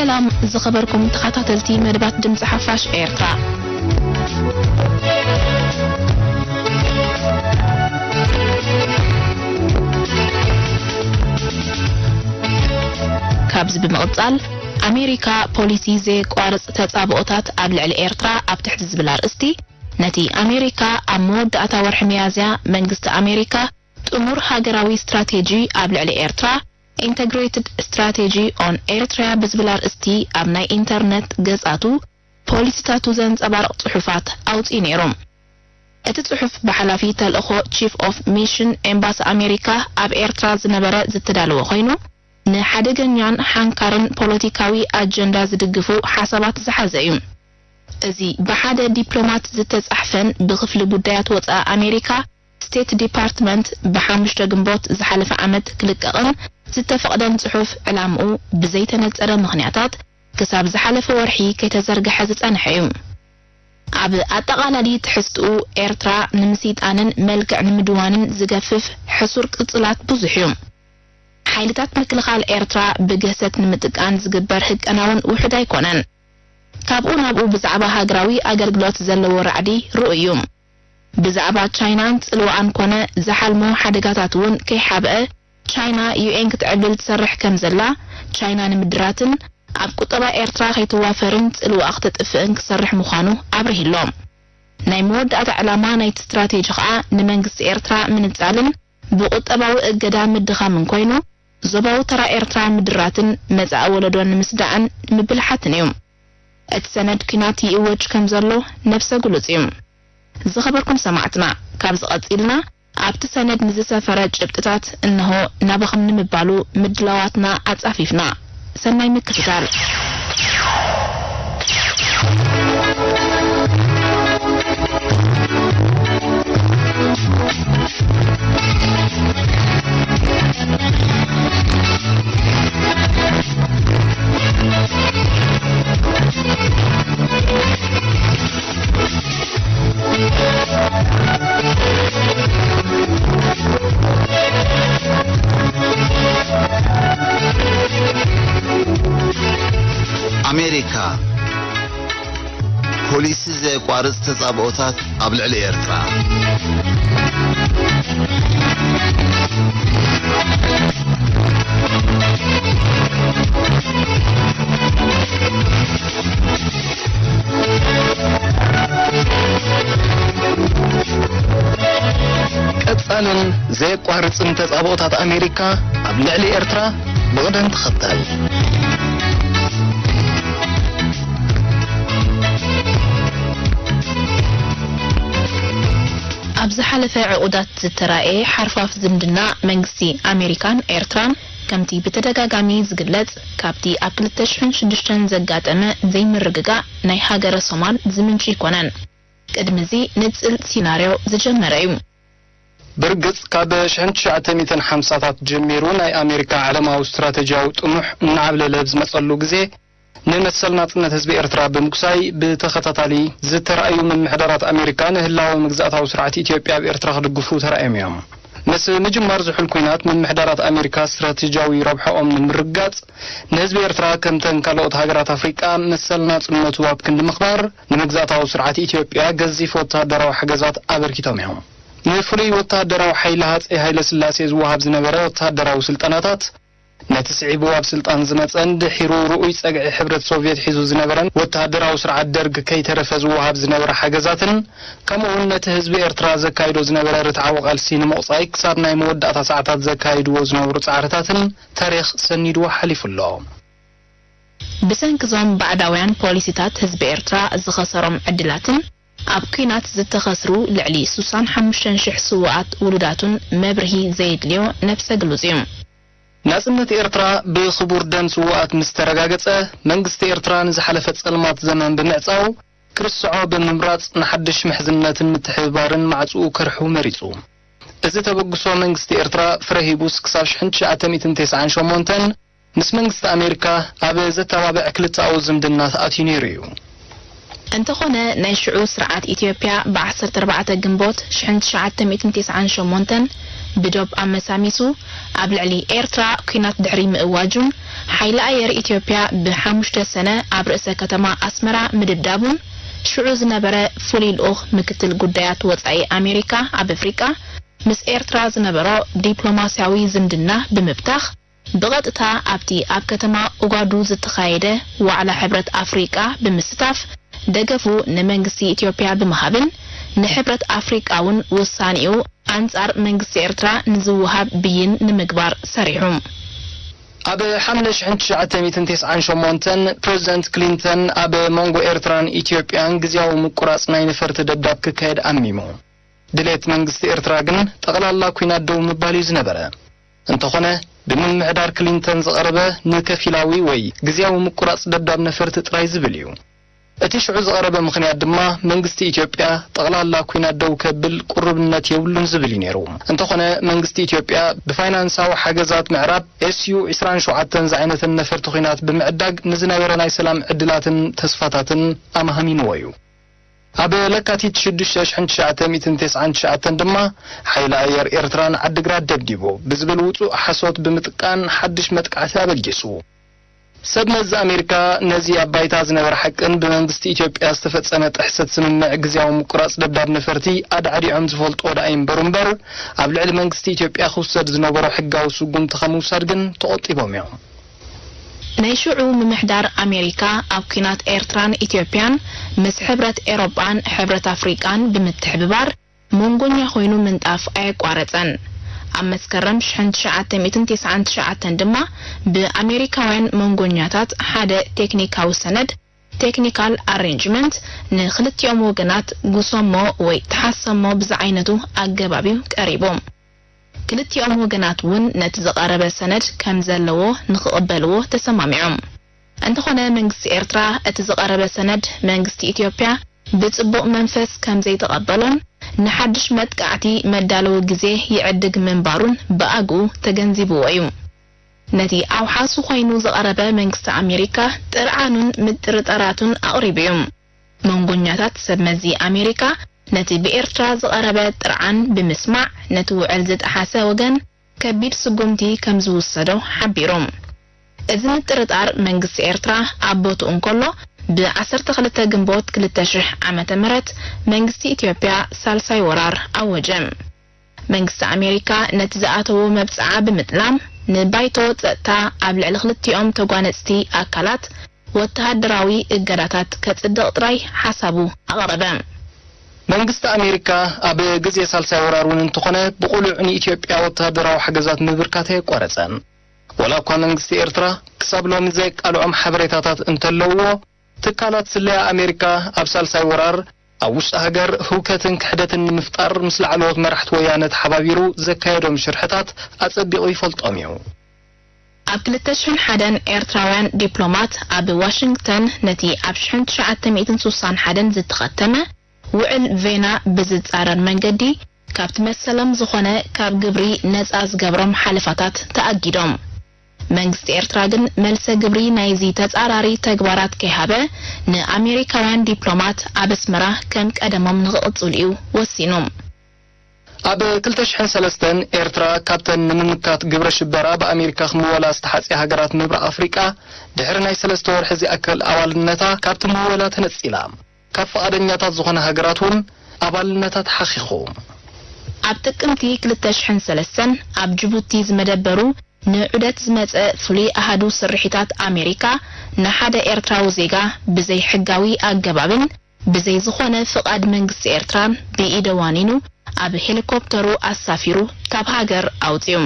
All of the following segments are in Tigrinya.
ሰላም ዝኸበርኩም ተኸታተልቲ መደባት ድምፂ ሓፋሽ ኤርትራ። ካብዚ ብምቕጻል፣ ኣሜሪካ ፖሊሲ ዘየቋርጽ ተጻብኦታት ኣብ ልዕሊ ኤርትራ ኣብ ትሕቲ ዝብል ኣርእስቲ፣ ነቲ ኣሜሪካ ኣብ መወዳእታ ወርሒ ሚያዝያ መንግስቲ ኣሜሪካ ጥሙር ሃገራዊ ስትራቴጂ ኣብ ልዕሊ ኤርትራ፣ Integrated Strategy on Eritrea ብዝብል ኣርእስቲ ኣብ ናይ ኢንተርነት ገጻቱ ፖሊሲታቱ ዘንጸባርቕ ጽሑፋት ኣውጺኡ ነይሩ። እቲ ጽሑፍ ብሓላፊ ተልእኾ ቺፍ ኦፍ ሚሽን ኤምባሲ ኣሜሪካ ኣብ ኤርትራ ዝነበረ ዝተዳለወ ኮይኑ፣ ንሓደገኛን ሓንካርን ፖለቲካዊ ኣጀንዳ ዝድግፉ ሓሳባት ዝሓዘ እዩ። እዚ ብሓደ ዲፕሎማት ዝተጻሕፈን ብክፍሊ ጉዳያት ወጻኢ ኣሜሪካ ስቴት ዲፓርትመንት ብሓሙሽተ ግንቦት ዝሓለፈ ዓመት ክልቀቕን ዝተፈቕደን ጽሑፍ፣ ዕላምኡ ብዘይተነጸረ ምኽንያታት ክሳብ ዝሓለፈ ወርሒ ከይተዘርግሐ ዝጸንሐ እዩ። ኣብ ኣጠቓላሊ ትሕዝትኡ፣ ኤርትራ ንምስይጣንን መልክዕ ንምድዋንን ዝገፍፍ ሕሱር ቅጽላት ብዙሕ እዩ። ሓይልታት ምክልኻል ኤርትራ ብግህሰት ንምጥቃን ዝግበር ህቀናውን ውሑድ ኣይኮነን። ካብኡ ናብኡ ብዛዕባ ሃገራዊ ኣገልግሎት ዘለዎ ራዕዲ ርኡይ እዩ። ብዛዕባ ቻይናን ጽልዋኣን ኮነ ዝሓልሞ ሓደጋታት እውን ከይሓብአ፣ ቻይና ዩ ኤን ክትዕብልል ትሰርሕ ከም ዘላ፣ ቻይና ንምድራትን ኣብ ቁጠባ ኤርትራ ከይትዋፈርን ጽልዋኣ ክተጥፍእን ክሰርሕ ምዃኑ ኣብሪህሎ። ናይ መወዳእታ ዕላማ ናይቲ ስትራቴጂ ከኣ ንመንግስቲ ኤርትራ ምንጻልን ብቁጠባዊ እገዳ ምድኻምን ኮይኑ፣ ዞባዊ ተራ ኤርትራ ምድራትን መጻኢ ወለዶ ንምስዳዕን ምብልሓትን እዩ። እቲ ሰነድ ኲናት ይእወጅ ከም ዘሎ ነብሰ ግሉጽ እዩ። ዝኸበርኩም ሰማዕትና፣ ካብዚ ቀጺልና ኣብቲ ሰነድ ንዝሰፈረ ጭብጥታት እንሆ ናባኹም ንምባሉ ምድላዋትና ኣጻፊፍና። ሰናይ ምክትታል። ኣሜሪካ፣ ፖሊሲ ዘየቋርጽ ተጻብኦታት ኣብ ልዕሊ ኤርትራ። ቀጻልን ዘየቋርጽን ተጻብኦታት ኣሜሪካ ኣብ ልዕሊ ኤርትራ ብቕደም ተኸተል። ኣብ ዝሓለፈ ዕቑዳት ዝተራእየ ሓርፋፍ ዝምድና መንግስቲ ኣሜሪካን ኤርትራን፣ ከምቲ ብተደጋጋሚ ዝግለጽ፣ ካብቲ ኣብ ክልተ ሽሕን ሽዱሽተን ዘጋጠመ ዘይምርግጋእ ናይ ሃገረ ሶማል ዝምንጩ ኣይኮነን። ቅድሚ እዚ ንጽል ሲናርዮ ዝጀመረ እዩ። ብርግጽ፣ ካብ ሽሕን ትሽዓተ ሚእትን ሓምሳታት ጀሚሩ ናይ ኣሜሪካ ዓለማዊ ስትራተጂያዊ ጥሙሕ እናዓብለለ ኣብ ዝመጸሉ ግዜ፣ ንመሰል ናጽነት ህዝቢ ኤርትራ ብምጉሳይ ብተኸታታሊ ዝተራእዩ ምምሕዳራት ኣሜሪካ ንህላወ መግዛእታዊ ስርዓት ኢትዮጵያ ኣብ ኤርትራ ክድግፉ ተራእዮም እዮም። ምስ ምጅማር ዝሑል ኲናት፣ ምምሕዳራት ኣሜሪካ ስትራተጂያዊ ረብሓኦም ንምርግጋጽ፣ ንህዝቢ ኤርትራ ከምተን ካልኦት ሃገራት ኣፍሪቃ መሰል ናጽነቱ ኣብ ክንዲ ምኽባር፣ ንመግዛእታዊ ስርዓት ኢትዮጵያ ገዚፍ ወተሃደራዊ ሓገዛት ኣበርኪቶም እዮም። ንፍሉይ ወተሃደራዊ ሓይሊ ሃጸይ ሃይለ ስላሴ ዝወሃብ ዝነበረ ወተሃደራዊ ስልጠናታት፣ ነቲ ስዒቡ ኣብ ስልጣን ዝመጸን ድሒሩ ርኡይ ጸግዒ ሕብረት ሶቭየት ሒዙ ዝነበረን ወተሃደራዊ ስርዓት ደርግ ከይተረፈ ዝወሃብ ዝነበረ ሓገዛትን፣ ከምኡ'ውን ነቲ ህዝቢ ኤርትራ ዘካይዶ ዝነበረ ርትዓዊ ቃልሲ ንምቑጻይ ክሳብ ናይ መወዳእታ ሰዓታት ዘካይድዎ ዝነበሩ ጻዕርታትን ታሪኽ ሰኒድዎ ሓሊፉ ኣሎ። ብሰንኪ እዞም ባዕዳውያን ፖሊሲታት ህዝቢ ኤርትራ ዝኸሰሮም ዕድላትን ኣብ ኲናት ዝተኸስሩ ልዕሊ ስሳን ሓሙሽተን ሽሕ ስዉኣት ውሉዳቱን መብርሂ ዘየድልዮ ነብሰ ግሉጽ እዩ። ናጽነት ኤርትራ ብኽቡር ደም ስዉኣት ምስ ተረጋገጸ፣ መንግስቲ ኤርትራ ንዝሓለፈ ጸልማት ዘመን ብምዕጻው፣ ክርስዖ ብምምራጽ ንሓድሽ ምሕዝነትን ምትሕብባርን ማዕጽኡ ከርሑ መሪጹ። እዚ ተበግሶ መንግስቲ ኤርትራ ፍረ ሂቡስ ክሳብ ሽሕን ትሽዓተ ሚእትን ተስዓን ሸሞንተን ምስ መንግስቲ ኣሜሪካ ኣብ ዘተባብዕ ክልተኣዊ ዝምድና ኣትዩ ነይሩ እዩ። እንተኾነ፣ ናይ ሽዑ ስርዓት ኢትዮጵያ ብ ዓሰርተ ኣርባዕተ ግንቦት ሽሕን ትሽዓተ ሚእትን ተስዓን ሸሞንተን ብዶብ ኣመሳሚሱ ኣብ ልዕሊ ኤርትራ ኲናት ድሕሪ ምእዋጁን፣ ሓይሊ ኣየር ኢትዮጵያ ብሓሙሽተ ሰነ ኣብ ርእሰ ከተማ ኣስመራ ምድብዳቡን፣ ሽዑ ዝነበረ ፍሉይ ልኡኽ ምክትል ጉዳያት ወጻኢ ኣሜሪካ ኣብ ኣፍሪቃ፣ ምስ ኤርትራ ዝነበሮ ዲፕሎማስያዊ ዝምድና ብምብታኽ፣ ብቐጥታ ኣብቲ ኣብ ከተማ ኡጋዱ ዝተኻየደ ዋዕላ ሕብረት ኣፍሪቃ ብምስታፍ፣ ደገፉ ንመንግስቲ ኢትዮጵያ ብምሃብን፣ ንሕብረት ኣፍሪቃ እውን ውሳኔኡ ኣንጻር መንግስቲ ኤርትራ ንዝወሃብ ብይን ንምግባር ሰሪሑ። ኣብ ሓምለ ሽሕን ትሽዓተ ሚእትን ተስዓን ሸሞንተን፣ ፕረዚደንት ክሊንተን ኣብ መንጎ ኤርትራን ኢትዮጵያን ግዝያዊ ምቁራጽ ናይ ነፈርቲ ደብዳብ ክካየድ ኣሚሙ። ድሌት መንግስቲ ኤርትራ ግን ጠቕላላ ኲናት ደው ምባል እዩ ዝነበረ። እንተኾነ፣ ብምምሕዳር ክሊንተን ዝቐረበ ንከፊላዊ ወይ ግዝያዊ ምቁራጽ ደብዳብ ነፈርቲ ጥራይ ዝብል እዩ። እቲ ሽዑ ዝቐረበ ምኽንያት ድማ፣ መንግስቲ ኢትዮጵያ ጠቕላላ ኲናት ደው ከብል ቁርብነት የብሉን ዝብል እዩ ነይሩ። እንተኾነ፣ መንግስቲ ኢትዮጵያ ብፋይናንሳዊ ሓገዛት ምዕራብ ኤስ ዩ ዕስራን ሸውዓተን ዝዓይነተን ነፈርቲ ኲናት ብምዕዳግ፣ ንዝነበረ ናይ ሰላም ዕድላትን ተስፋታትን ኣማህሚንዎ እዩ። ኣብ ለካቲት ሽዱሽተ ሽሕን ትሽዓተ ሚእትን ተስዓን ትሽዓተን ድማ፣ ሓይሊ ኣየር ኤርትራ ንዓዲግራት ደብዲቡ ብዝብል ውጹእ ሓሶት ብምጥቃን፣ ሓድሽ መጥቃዕቲ ኣበጊሱ። ሰብ መዚ ኣሜሪካ ነዚ ኣብ ባይታ ዝነበረ ሓቅን ብመንግስቲ ኢትዮጵያ ዝተፈጸመ ጥሕሰት ስምምዕ ግዝያዊ ምቁራጽ ደብዳብ ነፈርቲ ኣዳዕዲዖም ዝፈልጥዎ ደኣ ይንበሩ እምበር፣ ኣብ ልዕሊ መንግስቲ ኢትዮጵያ ክውሰድ ዝነበሮ ሕጋዊ ስጉምቲ ካብ ምውሳድ ግን ተቖጢቦም እዮም። ናይ ሽዑ ምምሕዳር ኣሜሪካ ኣብ ኲናት ኤርትራን ኢትዮጵያን ምስ ሕብረት ኤሮጳን ሕብረት ኣፍሪቃን ብምትሕብባር መንጎኛ ኮይኑ ምንጣፍ ኣየቋረጸን። ኣብ መስከረም ሽሕን ትሽዓተ ሚእትን ተስዓን ትሽዓተን ድማ ብኣሜሪካውያን መንጎኛታት ሓደ ቴክኒካዊ ሰነድ፣ ቴክኒካል ኣሬንጅመንት፣ ንክልቲኦም ወገናት ጉሰሞ ወይ ተሓሰሞ ብዝዓይነቱ ኣገባብ እዩ ቀሪቡ። ክልቲኦም ወገናት እውን ነቲ ዝቐረበ ሰነድ ከም ዘለዎ ንክቕበልዎ ተሰማሚዖም። እንተኾነ መንግስቲ ኤርትራ እቲ ዝቐረበ ሰነድ መንግስቲ ኢትዮጵያ ብጽቡቕ መንፈስ ከም ዘይተቐበሎን ንሓድሽ መጥቃዕቲ መዳለዊ ግዜ ይዕድግ ምንባሩን ብኣግኡ ተገንዚብዎ እዩ። ነቲ ኣውሓሱ ኮይኑ ዝቐረበ መንግስቲ ኣሜሪካ ጥርዓኑን ምጥርጣራቱን ኣቕሪቡ እዩ። መንጎኛታት ሰብ መዚ ኣሜሪካ ነቲ ብኤርትራ ዝቐረበ ጥርዓን ብምስማዕ፣ ነቲ ውዕል ዝጠሓሰ ወገን ከቢድ ስጉምቲ ከም ዝውሰዶ ሓቢሩ። እዚ ምጥርጣር መንግስቲ ኤርትራ ኣብ ቦትኡ እንከሎ፣ ብ ዓሰርተ ክልተ ግንቦት ክልተ ሽሕ ዓመተ ምህረት መንግስቲ ኢትዮጵያ ሳልሳይ ወራር ኣወጀ። መንግስቲ ኣሜሪካ ነቲ ዝኣተዎ መብጽዓ ብምጥላም፣ ንባይቶ ጸጥታ ኣብ ልዕሊ ክልቲኦም ተጓነጽቲ ኣካላት ወተሃደራዊ እገዳታት ከጽድቕ ጥራይ ሓሳቡ ኣቕረበ። መንግስቲ ኣሜሪካ ኣብ ግዜ ሳልሳይ ወራር እውን እንተኾነ፣ ብቕሉዕ ንኢትዮጵያ ወተሃደራዊ ሓገዛት ምብርካት ኣየቋረጸን። ወላ እኳ መንግስቲ ኤርትራ ክሳብ ሎሚ ዘየቃልዖም ሓበሬታታት እንተለውዎ፣ ትካላት ስለያ ኣሜሪካ ኣብ ሳልሳይ ወራር ኣብ ውሽጢ ሃገር ህውከትን ክሕደትን ንምፍጣር ምስ ላዕለዎት መራሕቲ ወያነ ተሓባቢሩ ዘካየዶም ሽርሕታት ኣጸቢቑ ይፈልጦም እዩ። ኣብ ክልተ ሽሕን ሓደን ኤርትራውያን ዲፕሎማት ኣብ ዋሽንግተን ነቲ ኣብ ሽሕን ትሽዓተ ሚእትን ስሳን ሓደን ዝተኸተመ ውዕል ቬና ብዝጻረር መንገዲ ካብቲ መሰሎም ዝኾነ ካብ ግብሪ ነጻ ዝገብሮም ሓለፋታት ተኣጊዶም። መንግስቲ ኤርትራ ግን መልሰ ግብሪ ናይዚ ተጻራሪ ተግባራት ከይሃበ፣ ንኣሜሪካውያን ዲፕሎማት ኣብ ኣስመራ ከም ቀደሞም ንኽቕጽሉ እዩ ወሲኑ። ኣብ ክልተ ሽሕን ሰለስተን ኤርትራ ካብተን ንምምካት ግብረ ሽበራ ብኣሜሪካ ክምወላ ዝተሓጽያ ሃገራት ምብራቕ ኣፍሪቃ፣ ድሕሪ ናይ ሰለስተ ወርሒ ዝኣክል ኣባልነታ ካብቲ ምወላ ተነጺላ። ካብ ፍቓደኛታት ዝኾነ ሃገራት እውን ኣባልነታ ተሓኺኹ። ኣብ ጥቅምቲ ክልተ ሽሕን ሰለስተን ኣብ ጅቡቲ ዝመደበሩ ንዑደት ዝመጸ ፍሉይ ኣሃዱ ስርሒታት ኣሜሪካ፣ ንሓደ ኤርትራዊ ዜጋ ብዘይ ሕጋዊ ኣገባብን ብዘይ ዝኾነ ፍቓድ መንግስቲ ኤርትራን ብኢደ ዋኒኑ ኣብ ሄሊኮፕተሩ ኣሳፊሩ ካብ ሃገር ኣውጺኡ።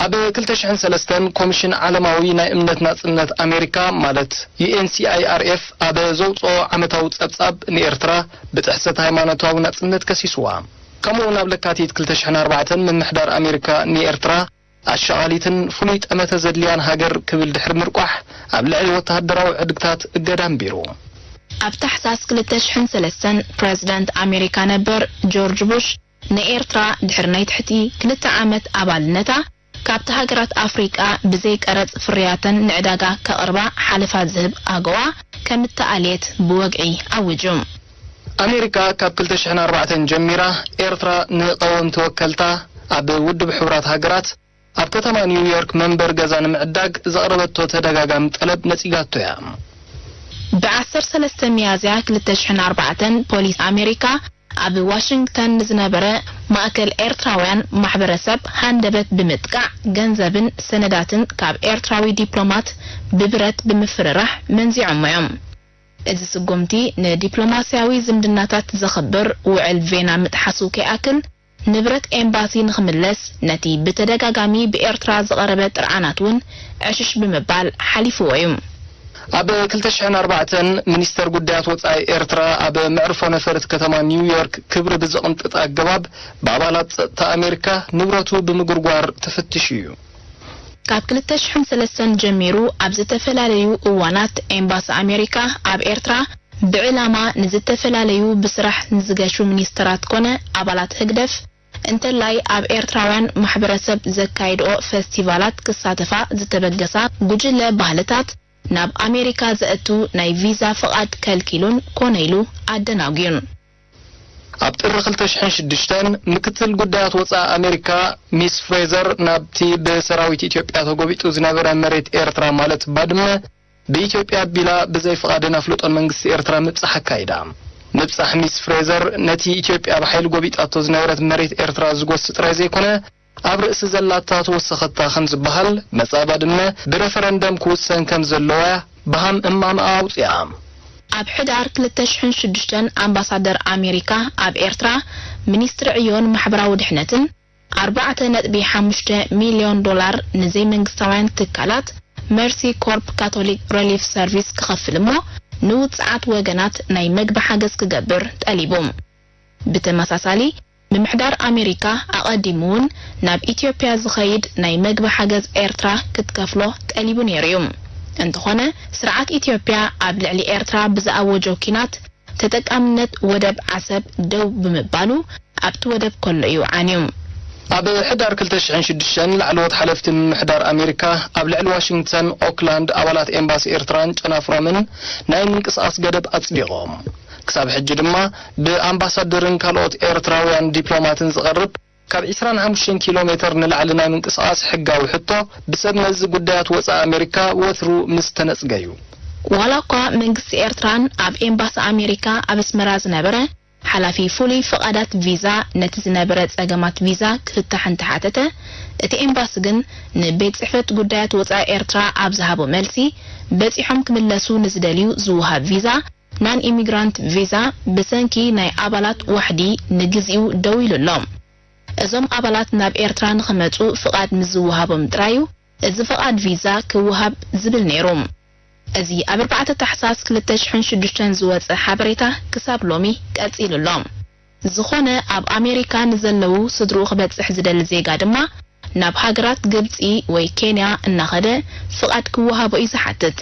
ኣብ ክልተ ሽሕን ሰለስተን ኮሚሽን ዓለማዊ ናይ እምነት ናጽነት ኣሜሪካ፣ ማለት ዩ ኤን ሲ ኣይ ኣር ኤፍ፣ ኣብ ዘውጽኦ ዓመታዊ ጸብጻብ፣ ንኤርትራ ብጥሕሰት ሃይማኖታዊ ናጽነት ከሲስዋ። ከምኡ እውን ኣብ ለካቲት ክልተ ሽሕን ኣርባዕተን ምምሕዳር ኣሜሪካ ንኤርትራ ኣሻቓሊትን ፍሉይ ጠመተ ዘድልያን ሃገር ክብል ድሕሪ ምርቋሕ፣ ኣብ ልዕሊ ወተሃደራዊ ዕድግታት እገዳ ኣንቢሩ። ኣብ ታሕሳስ ክልተ ሽሕን ሰለስተን ፕረዚደንት ኣሜሪካ ነበር ጆርጅ ቡሽ ንኤርትራ ድሕሪ ናይ ትሕቲ ክልተ ዓመት ኣባልነታ፣ ካብቲ ሃገራት ኣፍሪቃ ብዘይ ቀረጽ ፍርያተን ንዕዳጋ ከቕርባ ሓለፋ ዝህብ ኣገዋ ከም እተኣልየት ብወግዒ ኣዊጁ። ኣሜሪካ ካብ ክልተ ሽሕን ኣርባዕተን ጀሚራ ኤርትራ ንቐወምቲ ወከልታ ኣብ ውድብ ሕቡራት ሃገራት ኣብ ከተማ ኒውዮርክ መንበር ገዛ ንምዕዳግ ዘቕረበቶ ተደጋጋሚ ጠለብ ነጺጋቶ እያ። ብ ዓሰርተ ሰለስተ ሚያዝያ ክልተ ሽሕን ኣርባዕተን ፖሊስ ኣሜሪካ ኣብ ዋሽንግተን ንዝነበረ ማእከል ኤርትራውያን ማሕበረሰብ ሃንደበት ብምጥቃዕ ገንዘብን ሰነዳትን ካብ ኤርትራዊ ዲፕሎማት ብብረት ብምፍርራሕ መንዚዖሞ እዮም። እዚ ስጉምቲ ንዲፕሎማስያዊ ዝምድናታት ዘኽብር ውዕል ቬና ምጥሓሱ ከይኣክል፣ ንብረት ኤምባሲ ንኽምለስ ነቲ ብተደጋጋሚ ብኤርትራ ዝቐረበ ጥርዓናት እውን ዕሽሽ ብምባል ሓሊፍዎ እዩ። ኣብ ክልተ ሽሕን ኣርባዕተን ሚኒስተር ጉዳያት ወጻኢ ኤርትራ ኣብ መዕርፎ ነፈርቲ ከተማ ኒውዮርክ ክብሪ ብዘቕንጥጥ ኣገባብ ብኣባላት ጸጥታ ኣሜሪካ ንብረቱ ብምጉርጓር ተፈቲሹ እዩ። ካብ ክልተ ሽሕን ሰለስተን ጀሚሩ ኣብ ዝተፈላለዩ እዋናት ኤምባሲ ኣሜሪካ ኣብ ኤርትራ ብዕላማ ንዝተፈላለዩ ብስራሕ ንዝገሹ ሚኒስተራት ኮነ ኣባላት ህግደፍ እንተላይ ኣብ ኤርትራውያን ማሕበረሰብ ዘካይድኦ ፈስቲቫላት ክሳተፋ ዝተበገሳ ጉጅለ ባህልታት ናብ ኣሜሪካ ዘእቱ ናይ ቪዛ ፍቓድ ከልኪሉን ኮነ ኢሉ ኣደናጒዩን። ኣብ ጥሪ ክልተ ሽሕን ሽዱሽተን ምክትል ጉዳያት ወጻኢ ኣሜሪካ ሚስ ፍሬዘር ናብቲ ብሰራዊት ኢትዮጵያ ተጎቢጡ ዝነበረ መሬት ኤርትራ ማለት ባድመ ብኢትዮጵያ ኣቢላ ብዘይ ፍቓድን ኣፍልጦን መንግስቲ ኤርትራ ምብጻሕ ኣካይዳ። ምብጻሕ ሚስ ፍሬዘር ነቲ ኢትዮጵያ ብሓይሊ ጎቢጣቶ ዝነበረት መሬት ኤርትራ ዝጎስ ጥራይ ዘይኮነ፣ ኣብ ርእሲ ዘላታ ተወሰኸታ ከም ዝበሃል፣ መጻኢ ባድመ ብረፈረንደም ክውሰን ከም ዘለዋ ብሃም እማም ኣውጽኣ። ኣብ ሕዳር ክልተ ሽሕን ሽዱሽተን ኣምባሳደር ኣሜሪካ ኣብ ኤርትራ፣ ሚኒስትሪ ዕዮን ማሕበራዊ ድሕነትን፣ ኣርባዕተ ነጥቢ ሓሙሽተ ሚልዮን ዶላር ንዘይመንግስታውያን ትካላት መርሲ ኮርፕ ካቶሊክ ሪሊፍ ሰርቪስ ክኸፍል እሞ፣ ንውጽዓት ወገናት ናይ መግቢ ሓገዝ ክገብር ጠሊቡ። ብተመሳሳሊ፣ ምምሕዳር ኣሜሪካ ኣቐዲሙ እውን ናብ ኢትዮጵያ ዝኸይድ ናይ መግቢ ሓገዝ ኤርትራ ክትከፍሎ ጠሊቡ ነይሩ እዩ። እንተኾነ፣ ስርዓት ኢትዮጵያ ኣብ ልዕሊ ኤርትራ ብዝኣወጆ ኲናት፣ ተጠቃምነት ወደብ ዓሰብ ደው ብምባሉ፣ ኣብቲ ወደብ ከሎ እዩ ዓንዩ። ኣብ ሕዳር ክልተ ሽሕን ሽዱሽተን ላዕለዎት ሓለፍቲ ምምሕዳር ኣሜሪካ ኣብ ልዕሊ ዋሽንግተን፣ ኦክላንድ፣ ኣባላት ኤምባሲ ኤርትራን ጨናፍሮምን ናይ ምንቅስቓስ ገደብ ኣጽዲቖም። ክሳብ ሕጂ ድማ ብኣምባሳደርን ካልኦት ኤርትራውያን ዲፕሎማትን ዝቐርብ ካብ ዕስራን ሓሙሽተን ኪሎ ሜተር ንላዕሊ ናይ ምንቅስቓስ ሕጋዊ ሕቶ ብሰብ መዚ ጉዳያት ወጻኢ ኣሜሪካ ወትሩ ምስ ተነጽገ እዩ። ዋላ እኳ መንግስቲ ኤርትራን ኣብ ኤምባሲ ኣሜሪካ ኣብ ኣስመራ ዝነበረ ሓላፊ ፍሉይ ፍቓዳት ቪዛ ነቲ ዝነበረ ጸገማት ቪዛ ክፍታሕ እንተሓተተ፣ እቲ ኤምባሲ ግን ንቤት ጽሕፈት ጉዳያት ወጻኢ ኤርትራ ኣብ ዝሃቦ መልሲ፣ በጺሖም ክምለሱ ንዝደልዩ ዝወሃብ ቪዛ፣ ናን ኢሚግራንት ቪዛ፣ ብሰንኪ ናይ ኣባላት ዋሕዲ ንግዚኡ ደው ኢሉ ኣሎ። እዞም ኣባላት ናብ ኤርትራ ንኽመጹ ፍቓድ ምስ ዝወሃቦም ጥራዩ እዚ ፍቓድ ቪዛ ክወሃብ ዝብል ነይሩ። እዚ ኣብ ኣርባዕተ ታሕሳስ ክልተ ሽሕን ሽዱሽተን ዝወጸ ሓበሬታ ክሳብ ሎሚ ቀጺሉ ኣሎ። ዝኾነ ኣብ ኣሜሪካ ንዘለዉ ስድርኡ ክበጽሕ ዝደሊ ዜጋ ድማ ናብ ሃገራት ግብጺ ወይ ኬንያ እናኸደ ፍቓድ ክወሃቦ እዩ ዝሓትት።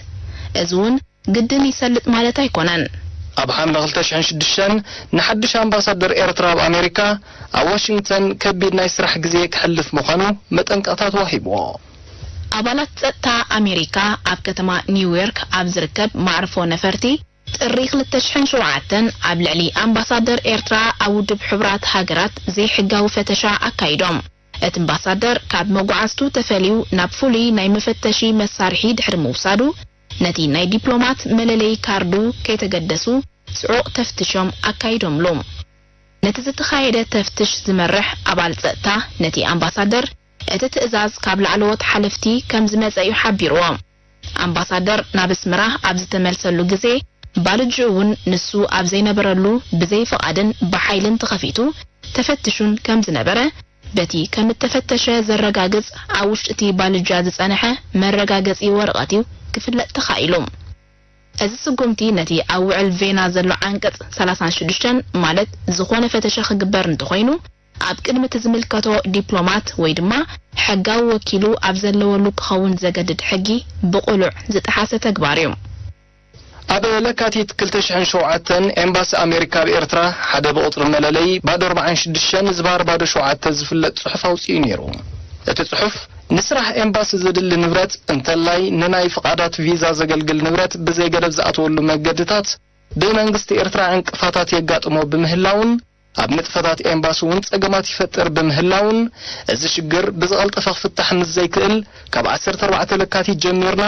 እዚ እውን ግድን ይሰልጥ ማለት ኣይኮነን። ኣብ ሓምለ ክልተ ሽሕን ሽዱሽተን ንሓድሽ ኣምባሳደር ኤርትራ ኣብ ኣሜሪካ ኣብ ዋሽንግተን ከቢድ ናይ ስራሕ ግዜ ክሕልፍ ምዃኑ መጠንቀቕታ ተዋሂብዎ። ኣባላት ጸጥታ ኣሜሪካ ኣብ ከተማ ኒውዮርክ ኣብ ዝርከብ ማዕርፎ ነፈርቲ ጥሪ ክልተ ሽሕን ሸውዓተን ኣብ ልዕሊ ኣምባሳደር ኤርትራ ኣብ ውድብ ሕቡራት ሃገራት ዘይሕጋዊ ፈተሻ ኣካይዶም። እቲ ኣምባሳደር ካብ መጓዓዝቱ ተፈልዩ ናብ ፍሉይ ናይ መፈተሺ መሳርሒ ድሕሪ ምውሳዱ፣ ነቲ ናይ ዲፕሎማት መለለዪ ካርዱ ከይተገደሱ ጽዑቕ ተፍትሾም ኣካይዶምሉ። ነቲ ዝተኻየደ ተፍትሽ ዝመርሕ ኣባል ጸጥታ ነቲ ኣምባሳደር እቲ ትእዛዝ ካብ ላዕለዎት ሓለፍቲ ከም ዝመጸ እዩ ሓቢርዎ። ኣምባሳደር ናብ ኣስመራ ኣብ ዝተመልሰሉ ግዜ፣ ባልጅኡ እውን ንሱ ኣብ ዘይነበረሉ ብዘይ ፍቓድን ብሓይልን ተኸፊቱ ተፈትሹን ከም ዝነበረ፣ በቲ ከም እተፈተሸ ዘረጋግጽ ኣብ ውሽጢ እቲ ባልጃ ዝጸንሐ መረጋገጺ ወረቐት እዩ ክፍለጥ ተኻኢሉ። እዚ ስጉምቲ ነቲ ኣብ ውዕል ቬና ዘሎ ዓንቀጽ ሰላሳን ሽዱሽተን፣ ማለት ዝኾነ ፈተሻ ክግበር እንተኾይኑ፣ ኣብ ቅድሚ እቲ ዝምልከቶ ዲፕሎማት ወይ ድማ ሕጋዊ ወኪሉ ኣብ ዘለወሉ ክኸውን ዘገድድ ሕጊ ብቕሉዕ ዝጠሓሰ ተግባር እዩ። ኣብ ለካቲት ክልተ ሽሕን ሸውዓተን ኤምባሲ ኣሜሪካ ኣብ ኤርትራ ሓደ ብቑጽሪ መለለዪ ባዶ ኣርባዓን ሽዱሽተን ዝባር ባዶ ሸውዓተ ዝፍለጥ ጽሑፍ ኣውጺኡ ነይሩ። እቲ ጽሑፍ ንስራሕ ኤምባሲ ዘድሊ ንብረት እንተላይ ንናይ ፍቓዳት ቪዛ ዘገልግል ንብረት ብዘይ ገደብ ዝኣትወሉ መገድታት ብመንግስቲ ኤርትራ ዕንቅፋታት የጋጥሞ ብምህላውን ኣብ ንጥፈታት ኤምባሲ እውን ጸገማት ይፈጥር ብምህላውን፣ እዚ ሽግር ብዝቐልጠፈ ክፍታሕ ምስ ዘይክእል፣ ካብ ዓሰርተ ኣርባዕተ ለካቲት ጀሚርና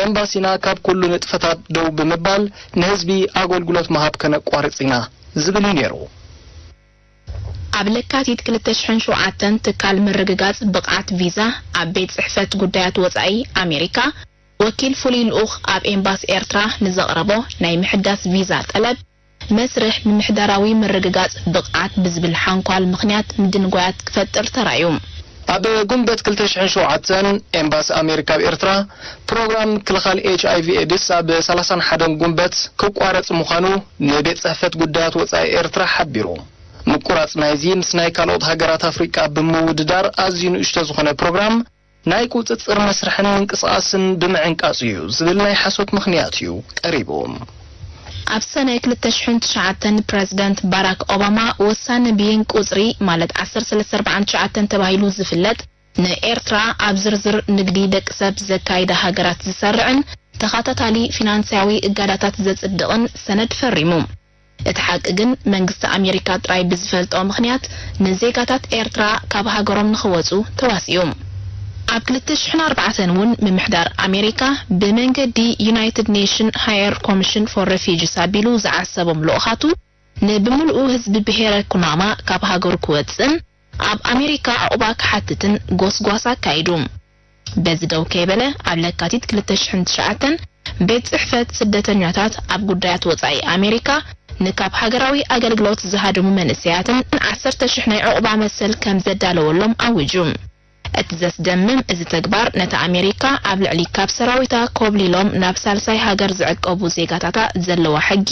ኤምባሲና ካብ ኩሉ ንጥፈታት ደው ብምባል ንህዝቢ ኣገልግሎት ምሃብ ከነቋርጽ ኢና ዝብል እዩ ነይሩ። ኣብ ለካቲት ክልተ ሽሕን ሸውዓተን ትካል ምርግጋጽ ብቕዓት ቪዛ ኣብ ቤት ጽሕፈት ጉዳያት ወጻኢ ኣሜሪካ ወኪል ፍሉይ ልኡኽ ኣብ ኤምባሲ ኤርትራ ንዘቕረቦ ናይ ምሕዳስ ቪዛ ጠለብ፣ መስርሕ ምምሕዳራዊ ምርግጋጽ ብቕዓት ብዝብል ሓንኳል ምኽንያት ምድንጓያት ክፈጥር ተራእዩ። ኣብ ጉንበት ክልተ ሽሕን ሸውዓተን ኤምባሲ ኣሜሪካ ኣብ ኤርትራ ፕሮግራም ምክልኻል ኤች ኣይ ቪ ኤድስ ኣብ ሰላሳን ሓደን ጉንበት ክቋረጽ ምዃኑ ንቤት ጽሕፈት ጉዳያት ወጻኢ ኤርትራ ሓቢሩ። ምቁራጽ ናይዚ ምስ ናይ ካልኦት ሃገራት ኣፍሪቃ ብምውድዳር ኣዝዩ ንእሽቶ ዝኾነ ፕሮግራም ናይ ቁጽጽር መስርሕን ምንቅስቓስን ብምዕንቃጽ እዩ ዝብል ናይ ሓሶት ምኽንያት እዩ ቀሪቡ። ኣብ ሰነ ክልተ ሽሕን ትሽዓተን ፕረዚደንት ባራክ ኦባማ ውሳነ ብይን ቁጽሪ ማለት ዓሰርተ ሰለስተ ኣርባዓን ትሽዓተን ተባሂሉ ዝፍለጥ ንኤርትራ ኣብ ዝርዝር ንግዲ ደቂ ሰብ ዘካይዳ ሃገራት ዝሰርዕን ተኸታታሊ ፊናንስያዊ እጋዳታት ዘጽድቕን ሰነድ ፈሪሙ። እቲ ሓቂ ግን መንግስቲ ኣሜሪካ ጥራይ ብዝፈልጦ ምኽንያት ንዜጋታት ኤርትራ ካብ ሃገሮም ንኽወጹ ተዋሲኡ። ኣብ ክልተ ሽሕን ኣርባዕተን እውን ምምሕዳር ኣሜሪካ ብመንገዲ ዩናይትድ ኔሽን ሃየር ኮሚሽን ፎር ሬፊጂስ ኣቢሉ ዝዓሰቦም ልኡኻቱ ንብምልኡ ህዝቢ ብሄረ ኩናማ ካብ ሃገሩ ክወጽእን ኣብ ኣሜሪካ ዑቕባ ክሓትትን ጎስጓስ ኣካይዱ። በዚ ደው ከይበለ ኣብ ለካቲት ክልተ ሽሕን ትሽዓተን ቤት ጽሕፈት ስደተኛታት ኣብ ጉዳያት ወጻኢ ኣሜሪካ ንካብ ሃገራዊ ኣገልግሎት ዝሃደሙ መንእሰያትን ዓሰርተ ሽሕ ናይ ዑቕባ መሰል ከም ዘዳለወሎም ኣዊጁ። እቲ ዘስደምም እዚ ተግባር ነታ ኣሜሪካ ኣብ ልዕሊ ካብ ሰራዊታ ኮብሊሎም ናብ ሳልሳይ ሃገር ዝዕቀቡ ዜጋታታ ዘለዋ ሕጊ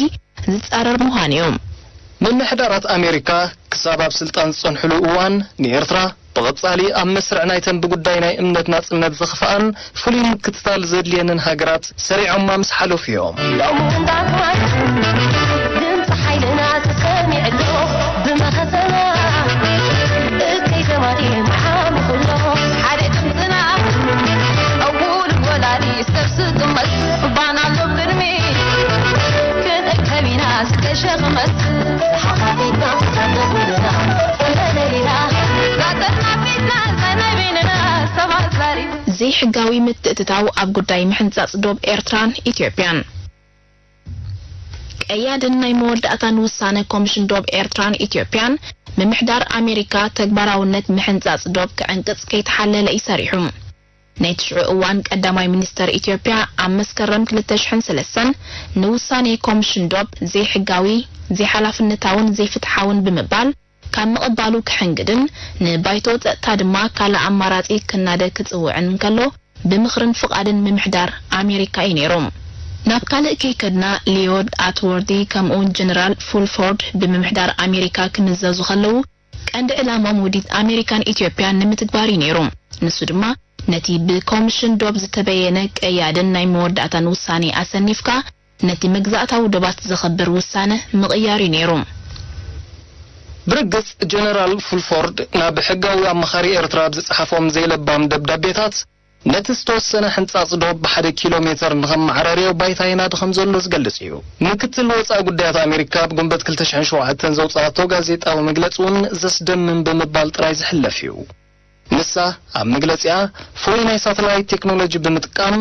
ዝጻረር ምዃኑ እዩ። ምምሕዳራት ኣሜሪካ ክሳብ ኣብ ስልጣን ዝጸንሕሉ እዋን ንኤርትራ ብቐጻሊ ኣብ መስርዕ ናይተን ብጉዳይ ናይ እምነት ናጽነት ዘኽፍኣን ፍሉይ ምክትታል ዘድልየንን ሃገራት ሰሪዖማ ምስ ሓለፉ እዮም። ሎሚ እውን ዳግማይ ድምፂ ሓይልና ተሰሚዕሎ ብመኸተና እከይ ተማሪ መሓሙኹሎ ሓደ ድምፅና ኣውል ወላዲ ሰብ ዝጥመት ባና ኣሎ ቅድሚ ክንእከብ ኢና ዝተሸኽመት ሓፋፊትና ተሳተፉልና ተለለይና ናተና ፊትና ዘነቢንና ሰባት ዛሪቡ ዘይሕጋዊ ምትእትታው ኣብ ጉዳይ ምሕንጻጽ ዶብ ኤርትራን ኢትዮጵያን። ቀያድን ናይ መወዳእታን ውሳነ ኮሚሽን ዶብ ኤርትራን ኢትዮጵያን ምምሕዳር ኣሜሪካ ተግባራውነት ምሕንጻጽ ዶብ ክዕንቅጽ ከይተሓለለ እዩ ሰሪሑ። ናይ ትሽዑ እዋን ቀዳማይ ሚኒስተር ኢትዮጵያ ኣብ መስከረም ክልተ ሽሕን ሰለስተን ንውሳኔ ኮሚሽን ዶብ ዘይሕጋዊ፣ ዘይሓላፍነታውን ዘይፍትሓውን ብምባል ካብ ምቕባሉ ክሕንግድን ንባይቶ ጸጥታ ድማ ካልእ ኣማራጺ ክናደ ክጽውዕን እንከሎ፣ ብምኽርን ፍቓድን ምምሕዳር ኣሜሪካ እዩ ነይሩ። ናብ ካልእ ከይከድና፣ ሊዮድ ኣትወርዲ ከምኡውን ጀነራል ፉልፎርድ ብምምሕዳር ኣሜሪካ ክምዘዙ ከለዉ፣ ቀንዲ ዕላማኦም ውዲት ኣሜሪካን ኢትዮጵያን ንምትግባር እዩ ነይሩ። ንሱ ድማ ነቲ ብኮሚሽን ዶብ ዝተበየነ ቀያድን ናይ መወዳእታን ውሳኔ ኣሰኒፍካ፣ ነቲ መግዛእታዊ ዶባት ዘኸብር ውሳነ ምቕያር እዩ ነይሩ። ብርግጽ፣ ጀነራል ፉልፎርድ ናብ ሕጋዊ ኣማኻሪ ኤርትራ ኣብ ዝጸሓፎም ዘይለባም ደብዳቤታት፣ ነቲ ዝተወሰነ ሕንጻጽ ዶብ ብሓደ ኪሎ ሜተር ንኸመዓራርዮ ባይታ ይናዲ ከም ዘሎ ዝገልጽ እዩ። ምክትል ወጻኢ ጉዳያት ኣሜሪካ ኣብ ግንቦት ክልተ ሽሕን ሸውዓተን ዘውጽኣቶ ጋዜጣዊ መግለጺ እውን ዘስደምም ብምባል ጥራይ ዝሕለፍ እዩ። ንሳ ኣብ መግለጺኣ፣ ፍሉይ ናይ ሳተላይት ቴክኖሎጂ ብምጥቃም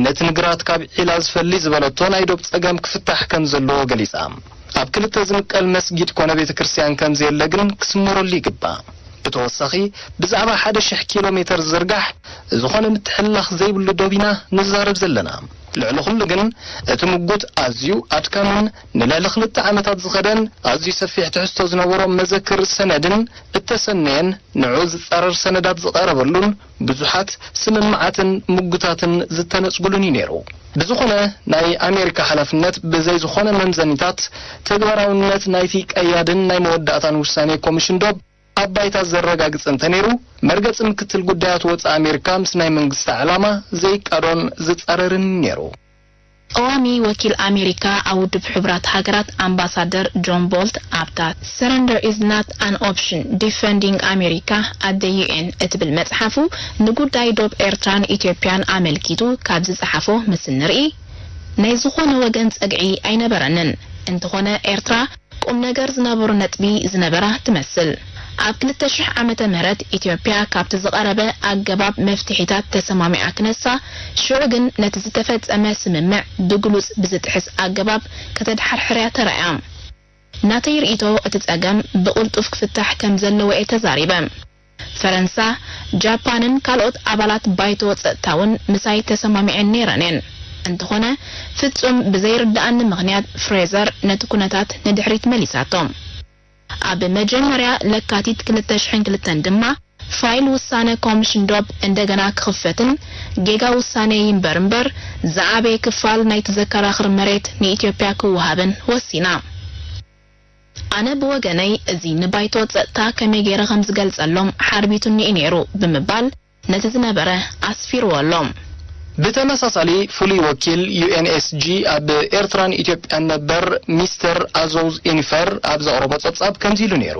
ነቲ ንግራት ካብ ዒላ ዝፈሊ ዝበለቶ ናይ ዶብ ጸገም ክፍታሕ ከም ዘለዎ ገሊጻ። ኣብ ክልተ ዝምቀል መስጊድ ኮነ ቤተ ክርስቲያን ከም ዘየለ ግን ክስመረሉ ይግባእ። ብተወሳኺ፣ ብዛዕባ ሓደ ሽሕ ኪሎ ሜተር ዝዝርጋሕ ዝኾነ ምትሕልላኽ ዘይብሉ ዶብ ኢና ንዛረብ ዘለና። ልዕሊ ኩሉ ግን፣ እቲ ምጉት ኣዝዩ ኣድካምን ንልዕሊ ክልተ ዓመታት ዝኸደን ኣዝዩ ሰፊሕ ትሕዝቶ ዝነበሮ መዘክር ሰነድን እተሰነየን ንዕኡ ዝጻረር ሰነዳት ዝቐረበሉን ብዙሓት ስምምዓትን ምጉታትን ዝተነጽጉሉን እዩ ነይሩ። ብዝኾነ፣ ናይ ኣሜሪካ ሓላፍነት ብዘይ ዝኾነ መምዘኒታት ተግባራውነት ናይቲ ቀያድን ናይ መወዳእታን ውሳኔ ኮሚሽን ዶብ ኣብ ባይታ ዘረጋግጽ እንተነይሩ፣ መርገጺ ምክትል ጉዳያት ወጻኢ ኣሜሪካ ምስ ናይ መንግስታ ዕላማ ዘይቃዶን ዝጻረርን ነይሩ። ቀዋሚ ወኪል ኣሜሪካ ኣብ ውድብ ሕቡራት ሃገራት ኣምባሳደር ጆን ቦልት ኣብታ Surrender is not an option, defending America at the U N እትብል መጽሓፉ ንጉዳይ ዶብ ኤርትራን ኢትዮጵያን ኣመልኪቱ ካብ ዝጸሓፎ ምስ እንርኢ፣ ናይ ዝኾነ ወገን ጸግዒ ኣይነበረንን። እንተኾነ ኤርትራ ቁም ነገር ዝነበሮ ነጥቢ ዝነበራ ትመስል። ኣብ ክልተ ሽሕ ዓመተ ምህረት ኢትዮጵያ ካብቲ ዝቐረበ ኣገባብ መፍትሒታት ተሰማሚዓ ክነሳ፣ ሽዑ ግን ነቲ ዝተፈጸመ ስምምዕ ብግሉጽ ብዝጥሕስ ኣገባብ ከተድሓርሕርያ ተራእያ። ናተይ ርእይቶ እቲ ጸገም ብቕልጡፍ ክፍታሕ ከም ዘለዎ እየ ተዛሪበ። ፈረንሳ፣ ጃፓንን ካልኦት ኣባላት ባይቶ ጸጥታ እውን ምሳይ ተሰማሚዐን ነይረን እየን። እንተኾነ፣ ፍጹም ብዘይርድኣኒ ምኽንያት ፍሬዘር ነቲ ኩነታት ንድሕሪት መሊሳቶ። ኣብ መጀመርያ ለካቲት ክልተ ሽሕን ክልተን ድማ ፋይል ውሳነ ኮሚሽን ዶብ እንደገና ክኽፈትን ጌጋ ውሳነ ይንበር እምበር ዝዓበየ ክፋል ናይቲ ዘከራኽር መሬት ንኢትዮጵያ ክወሃብን ወሲና። ኣነ ብወገነይ እዚ ንባይቶ ጸጥታ ከመይ ገይረ ከም ዝገልጸሎም ሓርቢቱኒ እዩ ነይሩ ብምባል ነቲ ዝነበረ ኣስፊርዎ ኣሎ። ብተመሳሳሊ ፍሉይ ወኪል ዩ ኤን ኤስ ጂ ኣብ ኤርትራን ኢትዮጵያን ነበር ሚስተር ኣዞዝ ኢኒፈር ኣብ ዘቕረቦ ጸብጻብ ከምዚ ኢሉ ነይሩ።